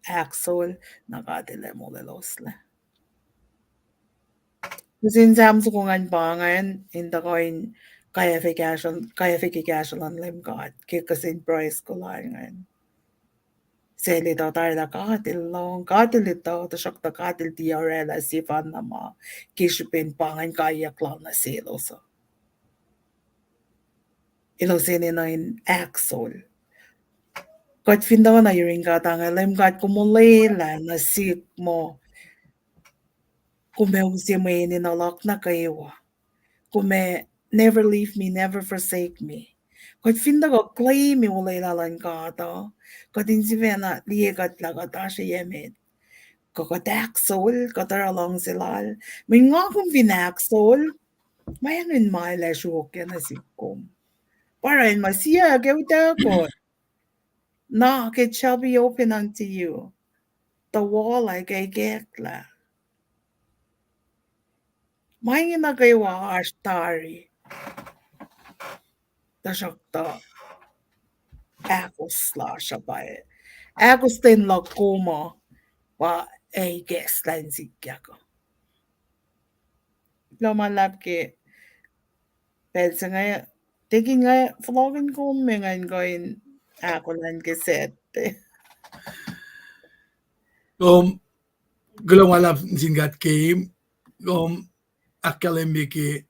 ahkos, na God El ac molweloslac. Kihsen Sam soko ingacn pa ingacn in tuhkuh in kwacfe kahsruh, kwacfe ke kahsruh luhn Leum God ke kihsen pruhe soko lal ingacn. Sel etuh tari lah God El lohng, God El etuh, tuhsruhktuh God El tiac orwaclah sefanna ma ke srihpen pa ingacn kaiyuck lal nuh selos uh. Elos enenuh in ahkos. Kuht fin tuhkuh nuh yurin God, ange Leum God, kom olwelah nuh sihk muh kom ac use mwe enenuh luhk nuh kwewa. Kom ac never leave me, never forsake me. Kuht fin tuhkuh claim-i olwelah luhn God uh, kuht in sifacna liye kuht lah kuht oasr emet. Kuh kuht ahkos, kuht oruh luhngse lal. Mweyen nga kom fin ahkos, wacngihn ma el ac sruokyac nuh sihk kom. Pa oruh el muh siyuck ac utuckuh. Knock, it shall be open unto you. Tuh wal ac ikacklah. Ma inge nuh kwewa oasr tari. Tuhsruhktuh ahkos lasr uh pa, ahkos ten luhk kom uh pa ac ikacslah in sikyak uh. Kuloh ma luhlahp ke pacl se inge, tekin inge fohlohkihn kom me ngan kuh in ahkolah ke Saturday. Um, kuloh ma luhlahp nuh sin God ke, um, ahkkahlwemye ke,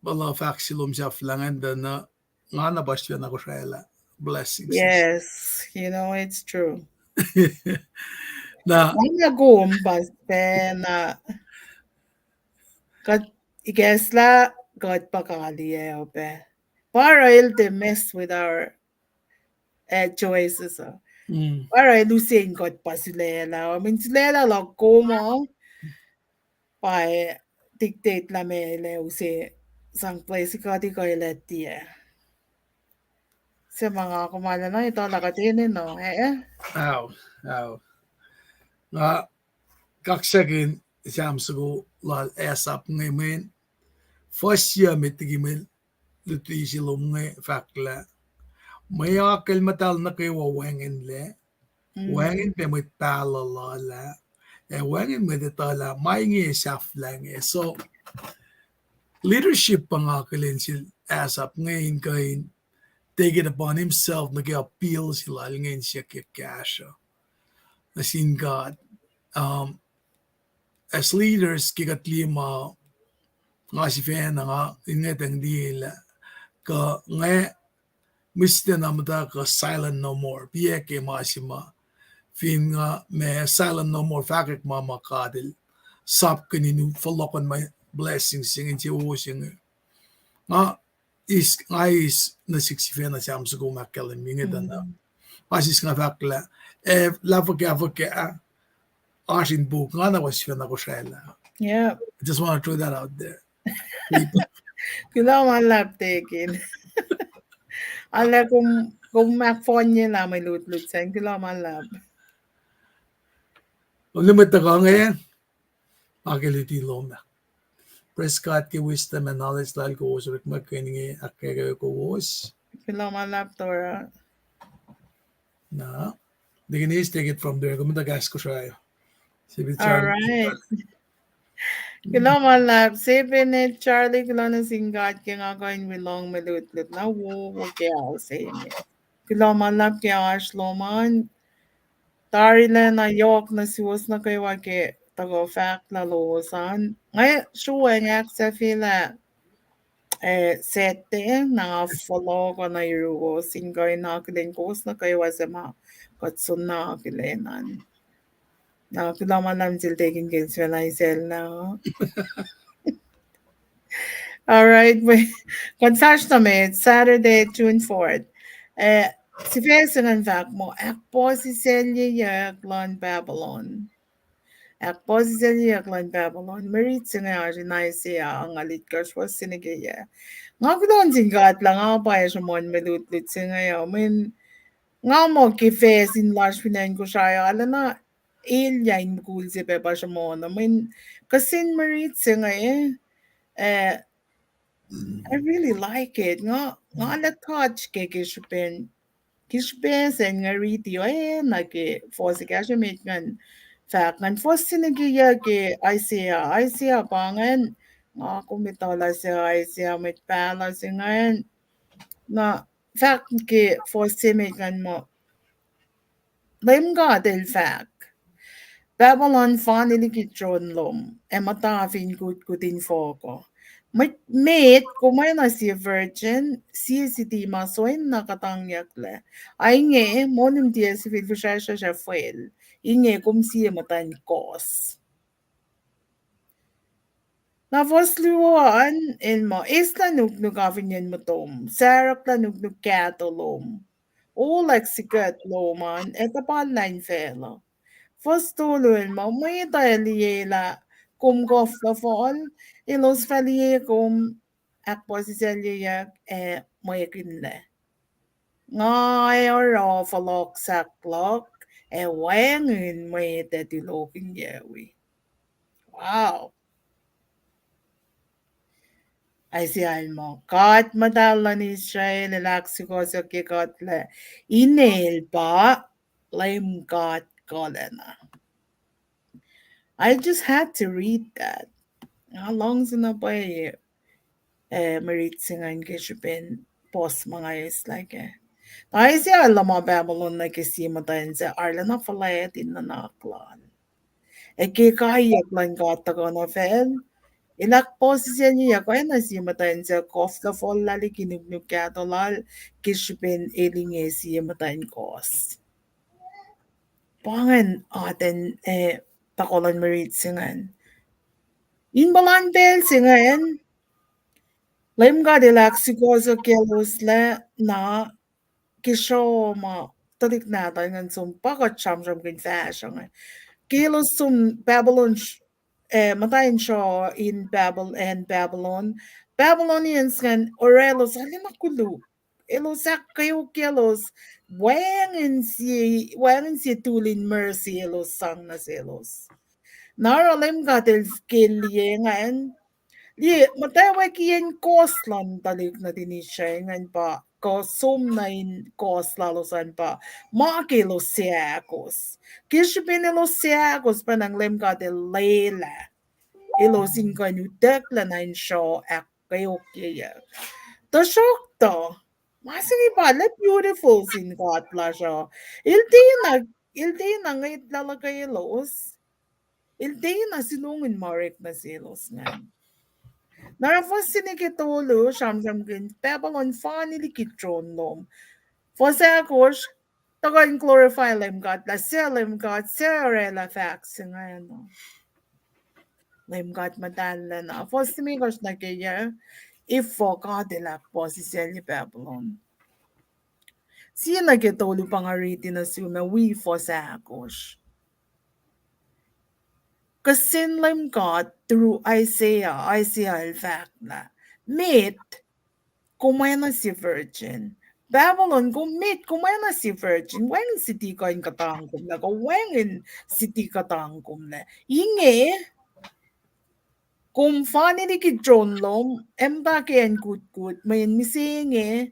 pa lah fahk se lom sahflah ingacn tuh na, nga na pa sifacna kosralah. Blessings. Yes, you know, it's true. Na, nga na kom pa sifacna, kuht ikacslah, kuht pa kaliyac uh pac. Pa oruh el tiac mess with our, eh, choices uh. Pa oruh el use in kuht pa sulaclah, I mean, sulaclah luhk kom uh pa dictate lah meac el ac use sang place kuht ikuh el ac tiac. Se ma nga kom arulacna etuh lah kuht enenuh, eh? Ao, ao. Nga kaksakihn Sam soko lal Asaph inge mweyen fuhs yuc met liki mwe luti se lom inge fahk lah mwe akucl muhtahl nuh kwewa wacngihnlac, wacngihn pac mwet pahluh lal ah, ac wacngihn mwet etuh lah ma inge sahflah inge. So, leadership pa nga akihlen sel Asaph inge in kuh in take it upon himself nuh ke appeal se lal inge in siyuck kahsruh nuh sin God. Um, as leaders, ke kuht liye ma, nga sifacna nga in ngetang liye lah kuh nga mihsna muhta kuh silent no more. Piac ke ma se ma fin nga ma silent no more, fahkwack ma ma God El sapkihn in fohlohkohn ma blessing se inge, insewowo se inge. Nga eis, nga eis nuh sihk sifacna Sam soko ma ahkkahlwemye inge tuh na. Ma sis nga fahk lah, eh, lah fuhkah, fuhkah, oasr in puk, nga na pa sifacna kosralah. Yeah. I just want to throw that out there. Kuloh ma luhlahp tekin. Arlac kom, kom ahkfohnyelah mwe lutlut sacn, kuloh ma luhlahp. Kom liye mwet tuhkuh inge, ma ke luti lom ah. Praise God ke wisdom and knowledge lal kowos, orekmakihn inge ahkkweye kowos. Kuloh ma luhlahp Tora. Na, they can easily take it from there. Kom muhta kahs Kosrae. All right. Kuloh ma luhlahp, Sepenet Charlie, kuloh nuh sin God ke nga kuh in wi lohng mwe lutlut na wo, wo ke ao se inge. Kuloh ma luhlahp ke oasr lom an. Tarilacna yohk nuh suwos nuh kwewa ke tuhkuh fahk lalos an. Nga sruhmuhn ahksahfyelah, eh, Saturday, na nga fohlohkoh nuh yuruwos in kuh in akihlen kowos nuh kwewa se ma kuht soenna akihlen an. Na kuloh ma luhlahp sel tekin ke sifacna isacl na. All right, kuht fahsr nuh met, Saturday, June fourth. Eh, sifac se ingacn fahk muh, ahkpuhsisaclyeyuck luhn Babylon. Ahkpuhsisaclyeyuck luhn Babylon. Mwe rit se inge oasr in Isaiah angngaul itkohsr, fuhs se nuh ke yac. Nga kuloh nuh sin God lah nga pwacye sruhmuhn mwe lutlut se inge uh, mweyen nga muh ke facsin lasr fin acn Kosrae arulacna elyah in mukul se pac pa sruhmuhn uh, mweyen kihsen mwe rit se inge, eh, I really like it. Nga, nga lah touch ke, ke srihpen, ke srihpen se inge riti oacna ke fuhs ekahsr emet ingacn fahk ingacn, fuhs se nuh ke yac ke Isaiah, Isaiah pa ingacn Nga kom etuh lah se Isaiah mwet pahluh se ingacn. Na fahk ke fuhs se met ingacn muh, Leum God El fahk, Babylon fani liki tron lom, ac muhta fin kutkut in fohk uh. Mwet, met kom oacna sie virgin, sie siti ma soenna kuhtangyucklac. Ac inge, monum tiac sifil fihsracsrsracsr ac fwel. Inge kom sie muhtwacn kohs. Na fuhs luo an el muh, eslah nuknuk afinen muhtom, sarahklah nuknuk kahto lom, olwack sikuht lom an, ac tuhpallah in facluh. Fuhs tolu el muh, mwet uh ac liyelah kom kuhflafohl, elos fah liye kom ahkpuhsisaclyeyuck ac mwekihnlac. Nga ac oruh fohlohk sahk luhk, ac wacngihn mwet ac tulohkihnyac wi. Wow. Isaiah el muh, God Muhtahl luhn Israel el ahksukohsohkye kuht lah inel pa Leum God Kuhlacna. I just had to read that. Nga luhngse na pwacye, eh, mwe rit se ingacn ke srihpen puhs ma nga eislah kac. Na Isaiah el luhma Babylon nuh ke sie muhtwacn suc arulacna fuhlwact in nuhnak lal. Ac ke kaiyuck luhn God tuhkuh nuh facl, el ahkpuhsisaclyeyuck oacna sie muhtwacn suc kuhflafohllah liki nuknuk kahto lal ke srihpen el inge sie muhtwacn kohs. Pa ingacn atacn, eh, tohkoh luhn mwe rit se ingacn. In puhlan pacl se ingacn, Leum God el ahksukohsohkyelos lac na ke sruoh ma tuhlihk nahtuhl ingacn som pa kuht sramsramkihn fahsruh inge. Ke elos som Babylon, eh, muhtwacn sruoh in Babylon, acn Babylon, Babylonians ingacn oraclos arulacna koluk. Elos ahkkeokyaclos, wacngihn sie, wacngihn sie tool in mercy elos sang nuh selos. Na oruh Leum God el ke liye ingacn, liye muhtwacwacackiyacn kohs luhn tuhlihk nuhtin Israel ingacn pa, kuh som nuh in kohs lalos an pa, ma ke elos seahkos. Ke srihpen elos seahkos, pa nang Leum God el lwelah elos in kuh in utucklac nuh in sruoh ahkkeokyeyuck. Tuhsruhktuh, ma se inge pa la beautiful sin God lasr uh. El tiacna, el tiacna ngwetlah luhkwelos. El tiacna sulongun ma orek nuh selos ingacn. Na oruh fuhs se nuh ke tolu sramsramkihn Babylon fani liki tron lom. Fuhs ahkosr, tuhkuh in glorify Leum God lah suc Leum God suc oraclah fahk se ingacn. Leum God Muhtahl lacna. Fuhs limekohsr nuh ke yac, efuh God el ahkpuhsisaclye Babylon. Sie nuh ke tolu pa nga riti nuh sum ah, wi fuhs ahkosr. Kihsen Leum God through Isaiah, Isaiah el fahk lah, met, kom oacna sie virgin. Babylon, kom met, kom oacna sie virgin. Wacngihn siti kuh in kuhtangkomlac, kuh wacngihn siti kuhtangkomlac. Inge, kom fani liki tron lom, ac muhta ke acn kutkut, mweyen mihsenge,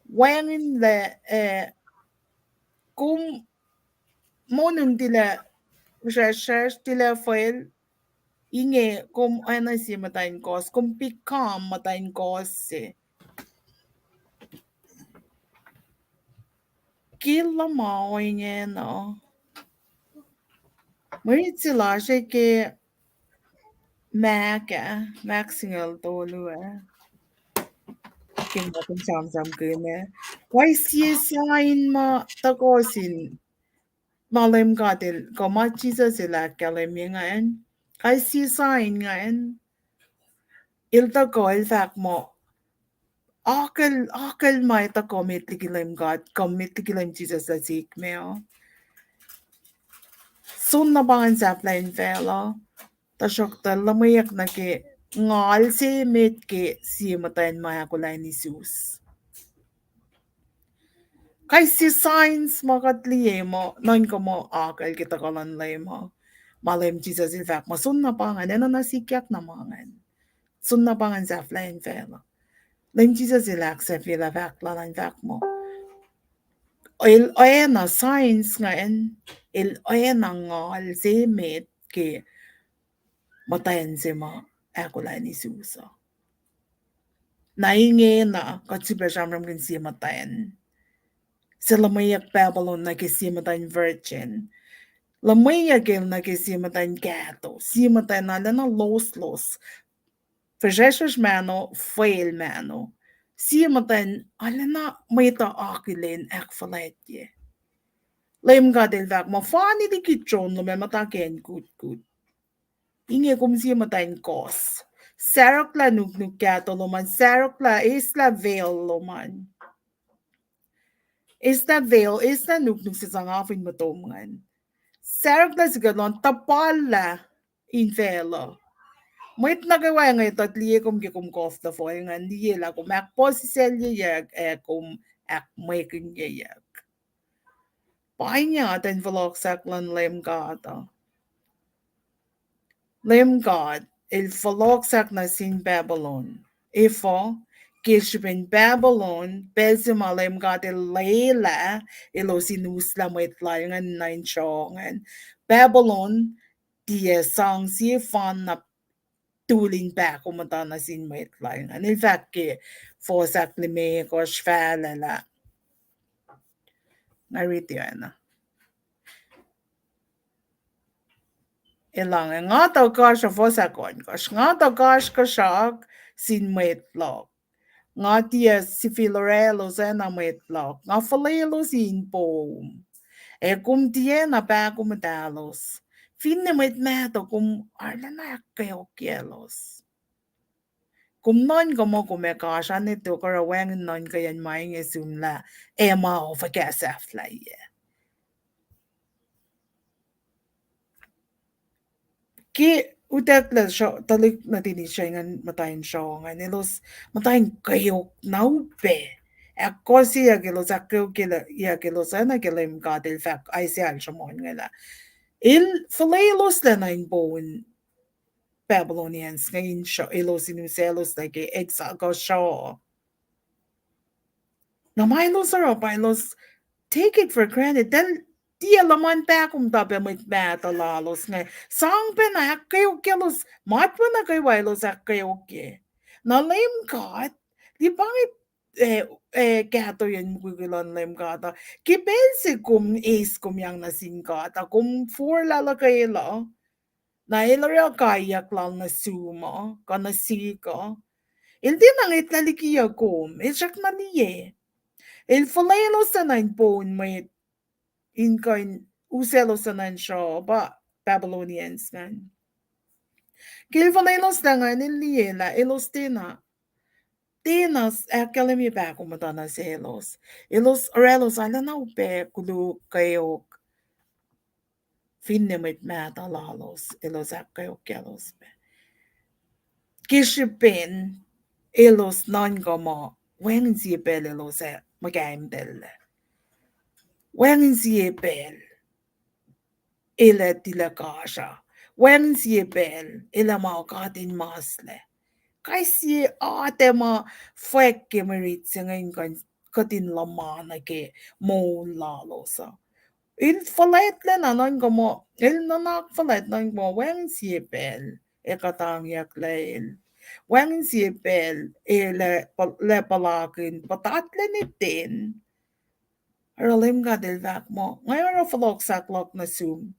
wacngihnlac, eh, kom monum tilac, fihsracsrsracsr tilac fwel, inge kom oacna sie muhtwacn kohs, kom become muhtwacn kohs se. Ke luhma ohinge na, mwe rit se lasr ke Mahk ah, Mahk singucul tolu ah. Ke ma kom sramsramkihn ah, kais sie sign ma tuhkuh sin ma Leum God el, kuh ma Jisus el ahkkahlwemye ingacn, kais sie sign ingacn, el tuhkuh el fahk muh, akucl, akucl ma tuhkuh met liki Leum God, kuh met liki Leum Jisus lah sikme uh, soenna pa ingacn sahflah in facluh, tuhsruhktuh luhmweyuck nuh ke ngal se met ke sie muhtwacn ma ahkolah in isus. Kais sie signs ma kuht liye muh nuhnkuh muh akucl ke tuhkuh luhn Leum uh, ma Leum Jisus el fahk muh soenna pa ingacn, enenuh na sikyak na ma ingacn. Soenna pa ingacn sahflah in facluh. Leum Jisus el ahksahfyelah fahk lal an fahk muh el oacna signs ingacn, el oacna ngal se met ke muhtwacn se ma ahkolah in isus uh. Na ingena kuht sifilpac sramsramkihn sie muhtwacn se luhmweyuck Babylon nuh ke sie muhtwacn virgin. Luhmweyuck el nuh ke sie muhtwacn kahto, sie muhtwacn arulacna loslos, fihsracsrsracsr mahno, fal mahno. Sie muhtwacn arulacna mwet uh akihlen ahkfuhlwactye. Leum God El fahk muh, fani liki tron lom ac muhta ke acn kutkut. Inge kom sie muhtwacn kohs. Saroklah nuknuk kahto lom an, saroklah, eslah veil lom an. Eslah veil, eslah nuknuk se sang afin muhtom ingacn. Saroklah sikucl an, tuhpallah infacl uh. Mwet nuh kwewa inge tuh liye kom ke kom kohs luhfal ingacn, liye lah kom ahkpuhsiselyeyuck ac kom ahkmwekinyeyuck. Pa inge atacn fohlohksahk luhn Leum God uh. Leum God El fohlohksahk nuh sin Babylon. Efuh? Ke srihpen Babylon, pacl se ma Leum God El lwelah elos in uslah mwet Lal ingacn nuh in sruoh ingacn, Babylon tiac sang sie fanna tul in pahkomuhta nuh sin mwet Lal ingacn. El fahk ke fuhs ahklimekohsr, fahla lah, nga riti oacna. Elange, nga tuh kasruh, fuhs ahkohnkohsr, nga tuh kasrkuhsrak sin mwet luhk. Nga tiac sifil oraclos oacna mwet luhk. Nga fuhlelos in poum, ac kom tiacna pahkomuhtahlos. Finne mwet mahtuh, kom arulacna ahkkweokyaclos. Kom nuhnkuh muh kom ac kasra ne tok oruh wacngihn nuhnkeyacn ma inge sum lah ac ma fuhkah sahflahiyac. Ke utucklac tuhlihk nuhtin Israel ingacn muhta in sruoh ingacn, elos muhta in kweok na upac. Ahkkohsyeyuck elos, ahkkweokyeyuck elos oacna ke Leum God El fahk Isaiah el sruhmuhn inge lah El fuhleloslac nuh in poun Babylonians inge in sruh, elos in usaclos nuh ke exile kuh sruh. Na ma elos oruh pa elos take it for granted. Tiac luhman pahkomuhta pac mwet mahtuh lalos inge. Sang pacna ahkkweokyaclos, matwac nuh kwewa elos ahkkweokye. Na Leum God, liye pa inge, eh, eh, kahtoyacn mukwikwi luhn Leum God uh. Ke pacl se kom eis kom yang nuh sin God uh, kom forlah luhkwel uh, na El oruh kaiyuck Lal nuh sum uh, kuh nuh sihk uh, El tiacna ngwetlah likiyuc kom, El srackna liye. El fuhleloslac nuh in poun mwet in kuh in usacloslac nuh in sruh, pa Babylonians ingacn. Ke El fuhleloslac ingacn, El liye lah elos tiacna, tiacna ahkkahlwemye pahkomuhta nuh selos. Elos, oraclos arulacna upac, koluk, kweok. Finne mwet mahtuh lalos, elos ahkkweokyaclos pac. Ke srihpen elos nuhnkuh muh wacngihn sie pacl elos ac muhkaimtacllac. Wacngihn sie pacl El ac tilac kasra. Wacngihn sie pacl El ac ma God in maslac. Kais sie atac ma fwack ke mwe rit se inge in kuh in, kuht in luhman nuh ke moul lalos uh. El fuhlwactlacna nuhnkuh muh, El nuhnak fuhlwact nuhnkuh muh wacngihn sie pacl ac kuhtangyucklac El. Wacngihn sie pacl El ac puh-, lac puhlakihn puhtatlac nuh ten. Oruh Leum God El fahk muh, nga oruh fohlohksahk luhk nuh sum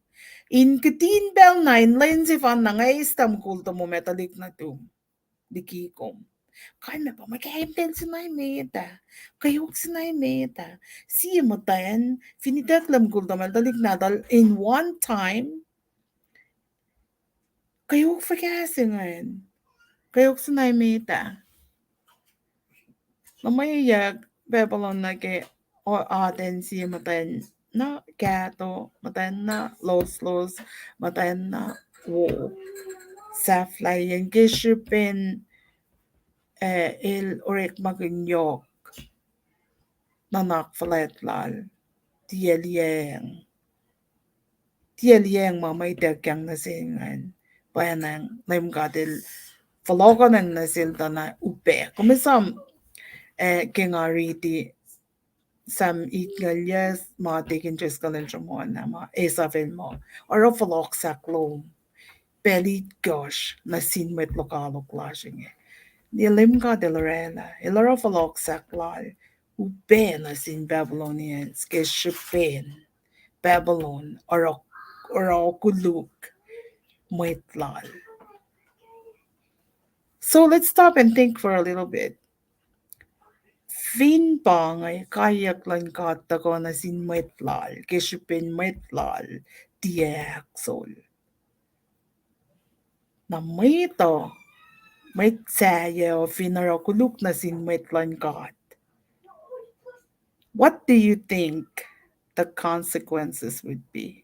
in kihtin pacl na in lwen sefanna nga eis tuh mukul tomom ac tuhlihk nuhtum liki kom. Kalmac pa muhkaimtacl se na emet ah, kweok se na emet ah. Sie muhtwacn fin itucklac mukul tomwacl tuhlihk nahtuhl in one time, kweok fuhkah se ingacn? Kweok se na emet ah. Luhmweyuck Babylon nuh ke o-, atacn sie muhtwacn na kahto, muhtwacn na loslos, muhtwacn na wo. Sahflahiyacn ke srihpen, eh, el orekmakihn yohk nuhnak fuhlwact lal, tiac liyacacng. Tiac liyacacng ma mwe ituckyang nuh sel ingacn. Pwacnwacng Leum God El fohlohkohnacng nuh sel tuh na upac. Kom esam, eh, ke nga riti Sam itngucul yuc, ma tekin Driscoll el sruhmuhn ah, ma esafel muh, oruh fohlohksahk lom. pacl itkohsr nuh sin mwet lokoalok lasr inge. Leum God El oraclah, El oruh fohlohk sahk Lal upac nuh sin Babylonians ke srihpen Babylon oruh, oruh koluk mwet Lal. So let's stop and think for a little bit. Fin pa inge kaiyuck luhn God tuhkuh nuh sin mwet Lal ke srihpen mwet Lal tiac ahkos. Na mwet uh, mwet sahyac uh fin oruh koluk nuh sin mwet luhn God, what do you think the consequences would be?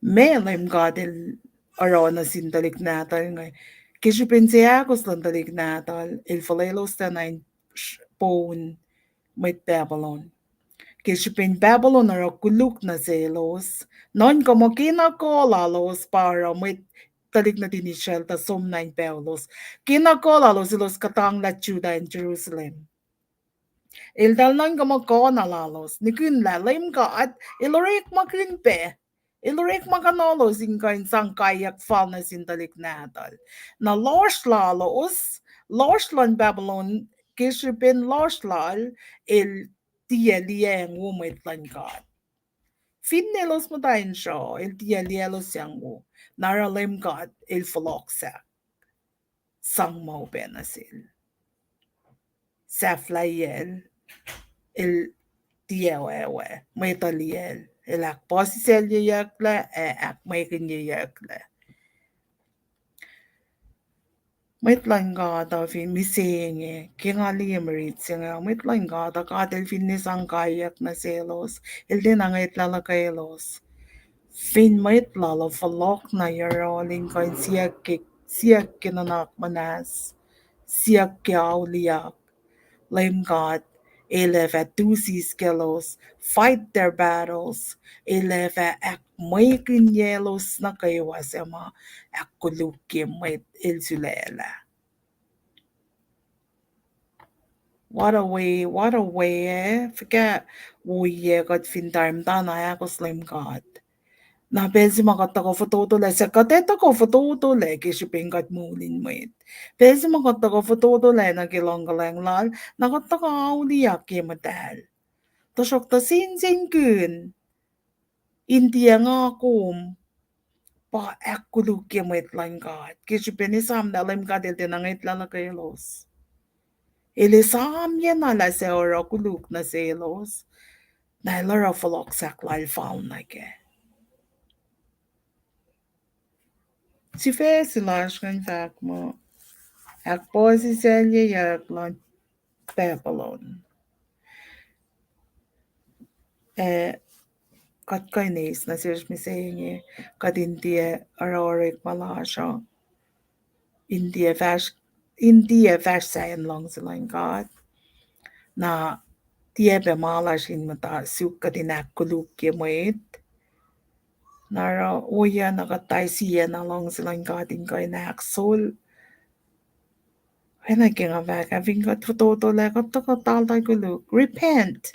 Meac Leum God El oruh nuh sin tuhlihk nahtuhl inge? Ke srihpen seahkos luhn tuhlihk nahtuhl, El fuhlweloslac nuh in poun mwet Babylon. Ke srihpen Babylon oruh koluk nuh selos, nuhnkuh muh kena kuh lalos pa oruh mwet tuhlihk nuhtin Israel tuh som nuh in paolos. Kena kuh lalos elos kuhtanglah Judah and Jerusalem. Eltahl nuhnkuh muh kuh na lalos, nihkihn lah Leum God El orekmakihn pac. El orekma kunolos in kuh in sang kaiyuck fal nuh sin tuhlihk nahtuhl. Na lohsr lalos, lohsr luhn Babylon, ke srihpen lohsr lal, el tiac liyacacng wo mwet luhn God. Finne elos muhta in sruoh, el tiac liyaclos yang wo. Na oruh Leum God El fohlohk sahk, sang ma upac nuh sel. Sahflahiyacl, el tiac oac, mwet uh liyacl, el ahkpuhsisaclyeyucklac, ac ahkmwekinyeyucklac. Mwet luhn God uh fin mihsenge, ke nga liye mwe rit se inge, mwet luhn God uh, God El finne sang kaiyuck nuh selos, El tiacna ngwetlah luhkwelos. Fin mwet Lal uh fohlohk na yohrohl in kuh in siyuck ke, siyuck ke nuhnak muhnahs, siyuck ke auliyak, Leum God El ac fah tu siskelos, fight their battles, El ac fah ahkmwekinyaclos nuh kwewa suc ma ahkkolukye mwet El sulaclah. What a way, what a way, eh? Fuhkah ohiyac kuht fin tari muhtana ahkos Leum God. Na pacl se ma kuht tuhkuh fototolac, suc kuht ac tuhkuh fototolac ke srihpen kuht moul in mwet. Pacl se ma kuht tuhkuh fototolac nuh ke luhngkuhlwacng Lal, na kuht tuhkuh auliyak ye muhtahl. Tuhsruhktuh sensenkihn in tiac nga kom pa ahkkolukye mwet luhn God ke srihpen esam lah Leum God El tiacna ngwetlah luhkwelos. El esamyac na lah suc oruh koluk nuh selos, na El oruh fohlohk sahk Lal fal nuh kac. Sifac se lasr ingacn fahk muh, ahkpuhsisaclyeyuck luhn Babylon. Eh, kuht kuh in eis nuh sesr mihsenge, kuht in tiac oruh orekma lasr uh, in tiac fahsr, in tiac fahsr sahyacn luhngse luhn God. Na tiac pac ma lasr in muhta suk kuht in ahkkolukye mwet. Na oruh ohiyac na kuht tiac siena luhngse luhn God in kuh in ahksol. Oacna ke nga fahk ah, fin kuht fototolac, kuht tuhkuh taltal koluk. Repent.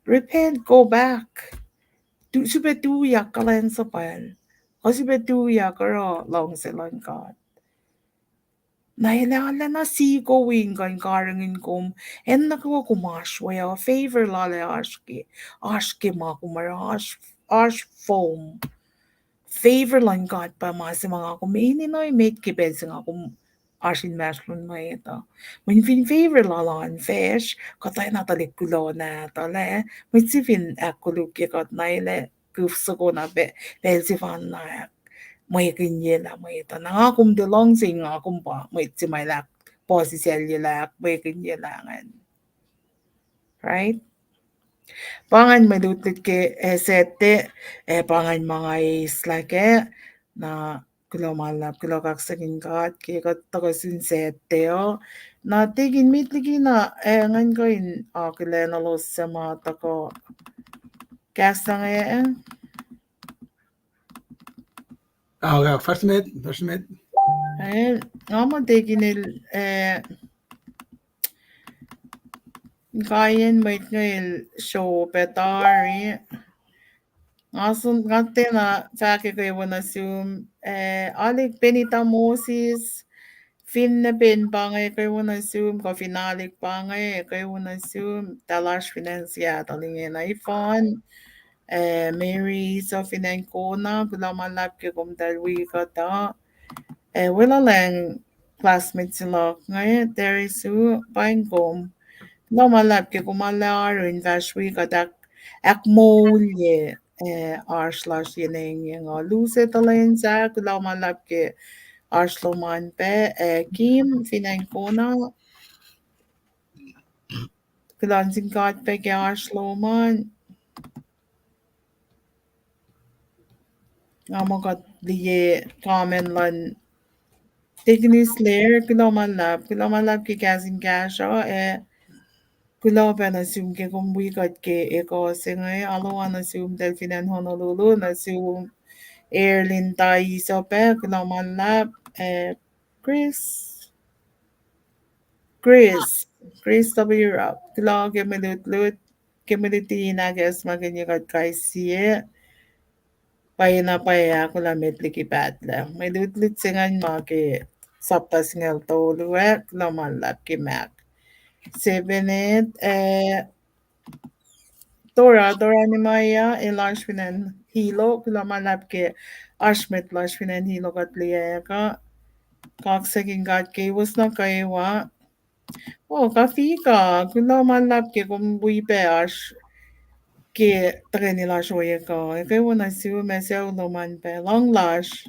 Repent, go back. Tu-, sifilpac tuyak kuhlwacnsuhpwacl. Kuh sifilpac tuyak oruh luhngse luhn God. Na El ac arulacna siko wi in kuh in karihngihn kom, acn nuh kwewa kom oasr we uh, favor Lal ac oasr ke, oasr ke ma kom oruh, oasr, oasr fom. Favor luhn God pa ma se ma nga kom enenuh emet ke pacl se nga kom oasr inmahsrlon mwet uh. Mweyen fin favor Lal an facsr, kuht oacna tuhlihk kuloh nahtuhl ah, mwet se fin ahkkolukye kuht na El ac kihf soko na pa-, pacl sefanna ahk-, mwekihnyelah mwet uh. Na nga kom tiac luhngse, nga kom pa mwet se ma El ahkpuhsisaclyelah, ahkmwekihnyelah ingacn. Right? Pa ingacn mwe lutlut ke, eh, Saturday, eh, pa ingacn ma nga eislah kac, na kuloh ma luhlahp, kuloh kaksakihn God ke kuht tuhkuh sun Saturday uh. Na tikin met liki na, eh, ngan kuh in akihlen elos suc ma tuhkuh kahs na inge, eh? Ah, okay, fahsr met, fahsr met. Eh, nga muh tikin el, eh, kaiyacn mwet inge el sroh pac tari. Nga sun, nga tiacna fahk ekuh wo nuh sum, eh, Alik Benita Moses, fin nuh pen pa inge ekuh wo nuh sum, kuh fin Alik pa inge ekuh wo nuh sum, tuh lasr fin acn Seattle ingena Ifan, eh, Mary, so fin acn Kona, kuloh ma luhlahp ke kom tuh wi kuht uh. Eh, weluhlacng classmate se luhk inge, Terry Sue, paing kom. Kuloh ma luhlahp ke kom arulacna oruh in fahsr wi kuht ahk, ahkmoulye, eh, oasr lasr yen inge uh. Luse Tolensa, kuloh ma luhlahp ke oasr lom an pac, eh, Kim, fin acn Kona. Kuloh nuh sin God pac ke oasr lom an. Nga muh kuht liye comment luhn Tikinis Ler, kuloh ma luhlahp, kuloh ma luhlahp ke kahs in kahsruh, eh, kuloh pac nuh sum ke kom wi kuht ke ekuh se inge, alu an nuh sum tahl fin acn Honolulu, nuh sum Erlin Taiso pac, kuloh ma luhlahp, eh, Chris, Chris, Chris W. Rupp, kuloh ke mwe lutlut, ke mwe luti in ahkacsmakihnye kuht kais sie. Pwacyena pwacye ahkolah met liki pahtlac. Mwe lutlut se ingacn ma ke sapta singucul tolu ah, kuloh ma luhlahp ke Mac. Seven eight, eh, Tora, Tora Nehemiah, el oasr fin acn Hilo, kuloh ma luhlahp ke oasr mwet lasr fin acn Hilo kuht liyacack uh. Kaksakihn God ke kowos nuh kwewa. O, Kafika, kuloh ma luhlahp ke kom wi pac oasr ke tuhkweni lasr ohiyac kuh. Ekuh wo nuh sum, ac sucu lom an pac, luhng lasr.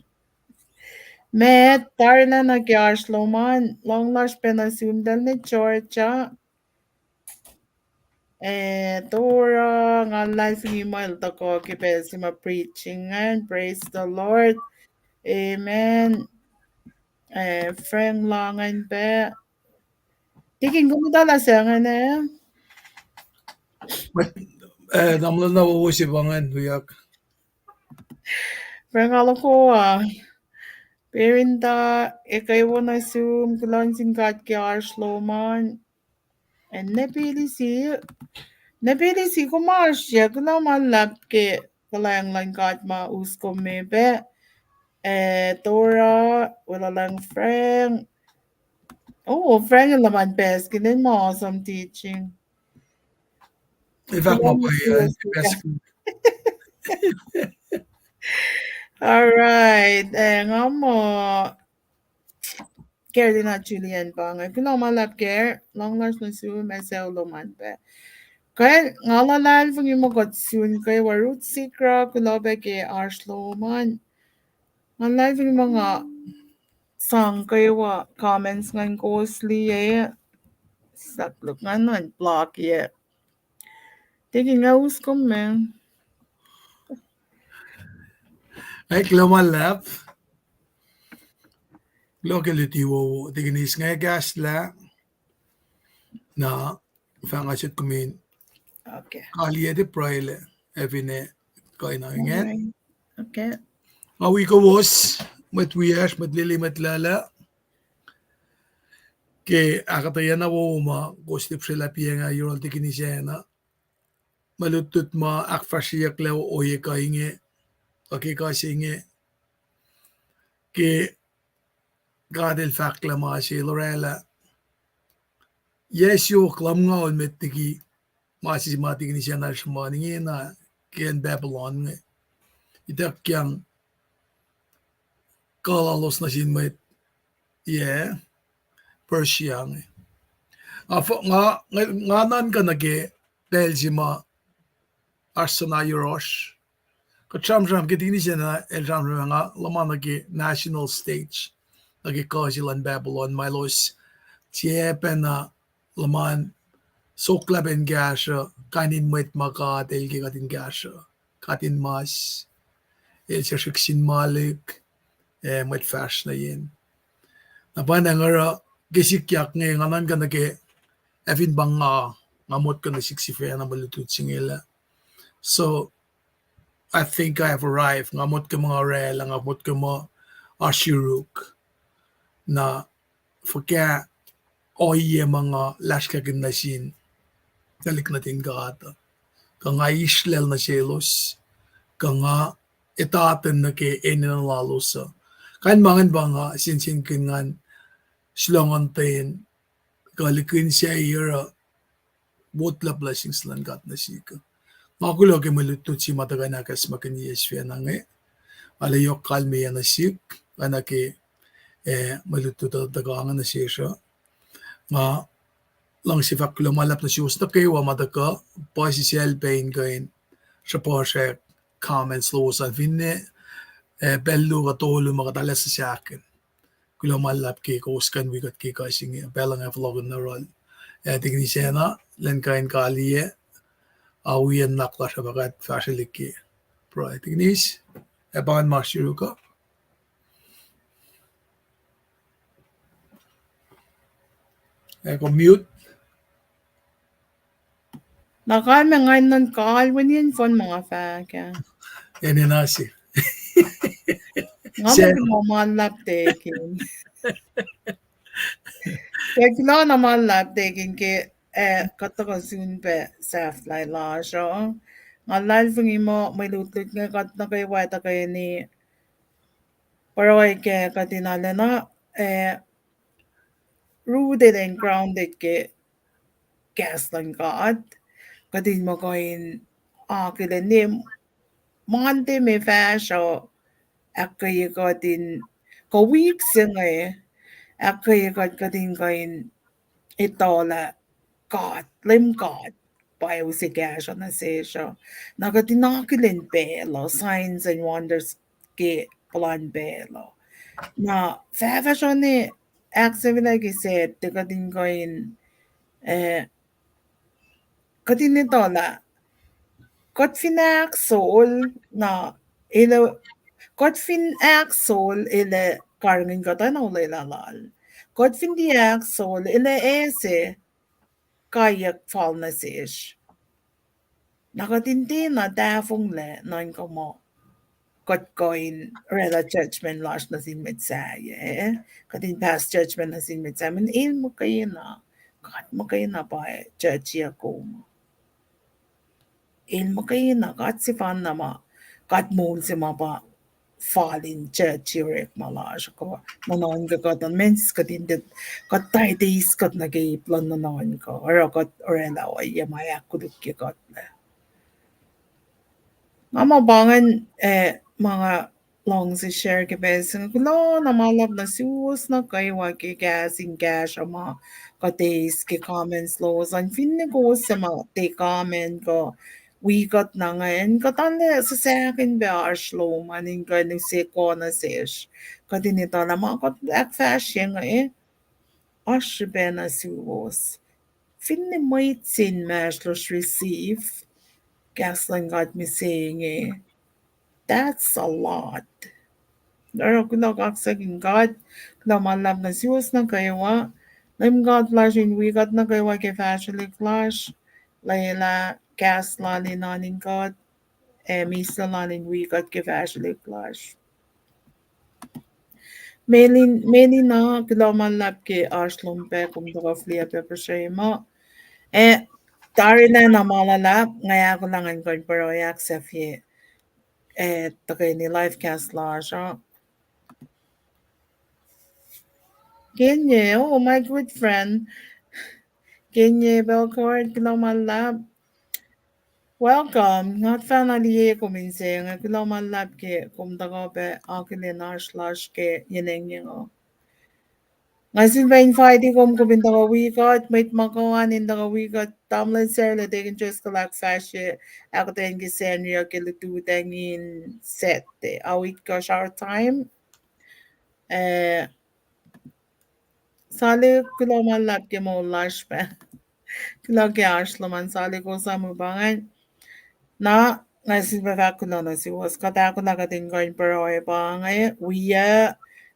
Matt, tarilacna ke oasr lom an, luhng lasr pac nuh sum tahl ne Georgia. Eh, Tora, nga luhlahlfongi muh el tuhkuh ke pacl se ma preaching an, praise the Lord. Amen. Eh, Frank Langan pac. Tikin, kom muhta lah se ingacn ah? Mwet, eh, tamuhlwel na wowo se pa ingacn, wiyuck. Frank Aloko ah. Perinta, ekuh wo nuh sum, kuloh nuh sin God ke oasr lom an. Eh, Nepilisi, Nepilisi, kom oasr yac? Kuloh ma luhlahp ke kuhlwacng luhn God ma us kom me pac. Eh, Tora, weluhlacng Frank. Oh, Frank el luhman pass ke, lwen ma awesome teaching. All right. Eh, nga muh Carolina Julian pa inge. Kuloh ma luhlahp Car, luhng lasr nuh sum, ac sucu lom an pac. Kacl, nga luhlahlfongi muh kuht sun kwewa. Ruth Sikra, kuloh pac ke oasr lom an. Nga luhlahlfongi muh nga sang kwewa comments ingacn kowos liye. Suck luhk ingacn an block yac. Tikin, nga us kom me. Ac kuloh ma luhlahp. Kuloh ke luti wowo, Tikinis, nga kahslah. Na fahk nga sot kom in kaliyac pruhe lac, ac finne kuh in ohinge. Nga wi kowos, mwet wiyacsr, mwet lili, mwet luhluh, ke ahkuhtweyac na wowo ma kowos lihpsrwelahp ingacn yohrohl Tikinis acna. Mwe lutlut ma ahkfahsryeyucklac ohiyac kuh inge, kuh ke kuh se inge, ke God El fahklah ma se El orwaclah. Yac siofok lumngaul met liki ma se ma Tikinis acna sruhmuhn ingena ke acn Babylon inge. Ituckyang kuh lalos nuh sin mwet, yac, Persia inge. Nga, nga nuhnkuh nuh ke pacl se ma oasr suhna yohrohsr. Kuht sramsram ke Tikinis acna el sramsram, nga luhman nuh ke national stage, nuh ke kuh se luhn Babylon ma elos tiac pacna luhman soklah pac in kahsruh kain in mwet ma God El ke kuht in kahsruh, kain in mas, el suc srihk sin malik, ac mwet fahsr nuh yen. Na pwacnwacng oruh ke sikyak inge nga nuhnkuh nuh ke, ac fin pa nga, nga motko nuh sihk sifacna mwe lutlut se inge lah. So, I think I have arrived. Nga motko muh nga orwaclah, nga motko muh oasr yuruk. Na fuhkah ohiyac ma nga lasrkakihn nuh sin tuhlihk nuhtin God uh, kuh nga isrlacl nuh selos, kuh nga etatwen nuh ke enenuh lalos uh. Kain ma ingacn pa nga sensenkihn ngan sulongontwen kuh likin sac oruh wot lah blessings luhn God nuh sihk uh. Nga kuloh ke mwe lutlut se ma tuhkuh in ahkacsmakihnye sifacna inge. Arlac yohk kalmeyac nuh sihk, oacna ke, eh, mwe lutlut uh tuhkuh inge nuh sesr uh. Nga luhngse fahk kuloh ma luhlahp nuh suwos nuh kwewa ma tuhkuh, puhsisacl pac in kuh in sruhpuhsrak comments lowos an finne, eh, pacl luo kuh tolu ma kuht arlac sahsahkihn. Kuloh ma luhlahp ke kowos kuh in wi kuht ke kuh se inge, pacl inge fohlohkihn nuh yohrohl. Eh, tikinis acna, lwen kuh in kaliyac, a wi nuhnak lasr uh pa kuht fahsrwelihk ke pruhe. Tikinis, ac pa ngan ma siruk uh. Ac kom mute. Na kalmac ngan nuhn kalweni in fon ma nga fahk ah. Enenuh se. Nga muh kuloh ma luhlahp tekin. Ke kuloh na ma luhlahp tekin ke, eh, kuht tuhkuh sun pac sahflah lasr uh. Nga luhlahlfongi muh mwe lutlut inge kuht nuh kwewa tuhkweni pruhe kac, kuht in arulacna, eh, rooted and grounded ke kahs luhn God. Kuht in muh kuh in akihlen Monday me fahsr uh, ahkkweye kuht in, kuh wik se inge, ahkkweye kuht, kuht in kuh in etuh lah God, Leum God pa use kahsruh nuh sesr uh. Na kuht in akihlen pacl uh, signs and wonders ke puhlan pacl uh. Na fahfahsruhni ahksahfyelah ke Saturday kuht in kuh in, eh, kuht in etuh lah kuht fin ahksol, na el, kuht fin ahksol el ac karihngihn kuht oacna olwelah lal. Kuht fin tiac ahksol el ac ase kaiyuck fal nuh sesr. Na kuht in tiacna tahfonglac nuhnkuh muh kuht kuh in oraclah judgment lasr nuh sin mwet sahyac. Kuht in pass judgment nuh sin mwet sahyac. Mweyen el muhkwena, God muhkwena pa judge-iyac kom. El muhkwena, God sefanna ma, God moul se ma pa fal in judge orekma lasr kuh nuhnuhnkuh kuht, means kuht in tiac, kuht tiac eis kuht nuh ke ip luhn nuhnuhnkuh, oruh kuht oraclah ohiyac ma ahkkolukye kuhtlac. Nga muh pa ingacn, eh, ma nga luhngse share ke pacl se inge. Kuloh na ma luhlahp nuh suwos nuh kwewa ke kahs in kahsruh ma kuht eis ke comments lowos an. Finne kowos suc ma tiac comment kuh wi kuht na ingacn, kuht arlac sahsahkihn pac oasr lom an in kuh in use kuh nuh sesr. Kuht in etuh lah ma kuht ahkfahsrye inge, oasr srihpac nuh suwos. Finne mwet se inmahsrlosr receive kahs luhn God mihsenge, that's a lot. Oruh kuloh kaksakihn God, kuloh ma luhlahp nuh suwos nuh kwewa. Leum God lasr in wi kuht nuh kwewa ke fahsrwelihk lasr, lwelah kahs lal in oan in God, ac mislac lal in wi kuht ke fahsrwelihk lasr. Melin, Melina, kuloh ma luhlahp ke oasr lom pac, kom tuhkuh fihliyac pac puhsrwe ma. Eh, tarilacna ma luhlahp, nga ahkolah ngan kuh in pruhe ahksahfye, eh, tuhkweni live cast lasr uh. Kenye, oh, my good friend. Kenye Belcourt, kuloh ma luhlahp. Welcome. Nga tuhfahna liye kom inse inge, kuloh ma luhlahp ke kom tuhkuh pac akihlen oasr lasr ke yen engyeng uh. Nga sun pac invite kom, kom in tuhkuh wi kuht, mwet ma kuh an in tuhkuh wi kuht, tamuhlwel Sarla, tekin Driscoll ahkfahsrye, ahkuhtweyac ke Sacnri uh ke lututacng in Saturday, ao itkohsr our time. Eh, Salik, kuloh ma luhlahp ke moul lasr pac. Kuloh ke oasr lom an Salik, kowos suc muh pa ingacn. Na, nga sifilpac fahk kuloh nuh suwos, kuht ahkolah kuht in kuh in pruhe pa inge, wi,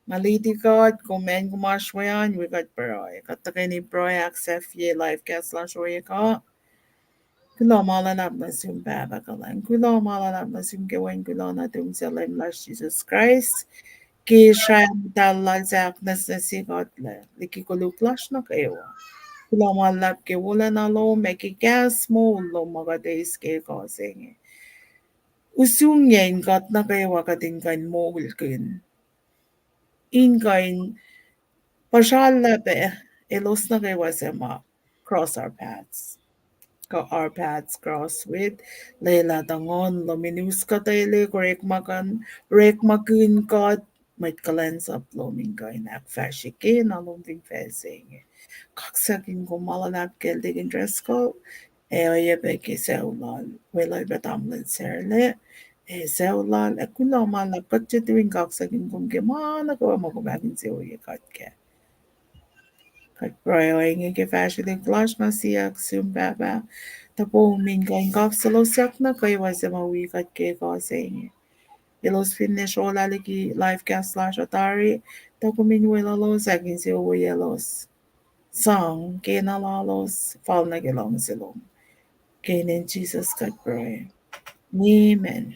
nga luti kuht, kom acn kom oasr we an, wi kuht pruhe. Kuht tuhkweni pruhe ahksahfye live cast lasr ohiyac uh. Kuloh ma luhlahp nuh sum Pahpah kuhlwacng. Kuloh ma luhlahp nuh sum ke Wen kuloh nuhtum se Leum lasr Jisus Kraist. Ke srah muhtahl lal se ahknwacsnwacsye kuht lac liki koluk lasr nuh kwewa. Kuloh ma luhlahp ke wolacna lom ac ke kahs moul lom ma kuht eis ke ekuh se inge. usrnguck in kuht nuh kwewa kuht in kuh in moulkihn, in kuh in puhsrallah pac elos nuh kwewa suc ma cross our paths, kuh our paths cross with, lwelah tuh Nguhn lom in us kuhtwele, orekmakihn, orekmakihn kuht, mwet kuhlwacnsap lom in kuh in ahkfahsrye kena lom fin facl se inge. Kaksakihn kom ma luhlahp kacl Deacon Driscoll, ac oacyacpac ke sucu lal, weluhl pa tamuhlwel Sarla, ac sucu lal, ac kuloh ma luhlahp kuht tiac tui in kaksakihn kom ke ma nuh kwewa ma kom ahkinsewowoye kuht kac. Kuht pruhe ohinge ke fahsrwelihk lasr ma siyuck sum Pahpah, tuh pom in kuh in kaksakihn elos nuh kwewa suc ma wi kuht ke ekuh se inge. Elos finne srolah liki live cast lasr uh tari, tuh kom in weluhlos, ahkinsewowoyelos, sang kena lalos, fal nuh ke luhngse lom. Ke inen Jisus kuht pruhe. Amen.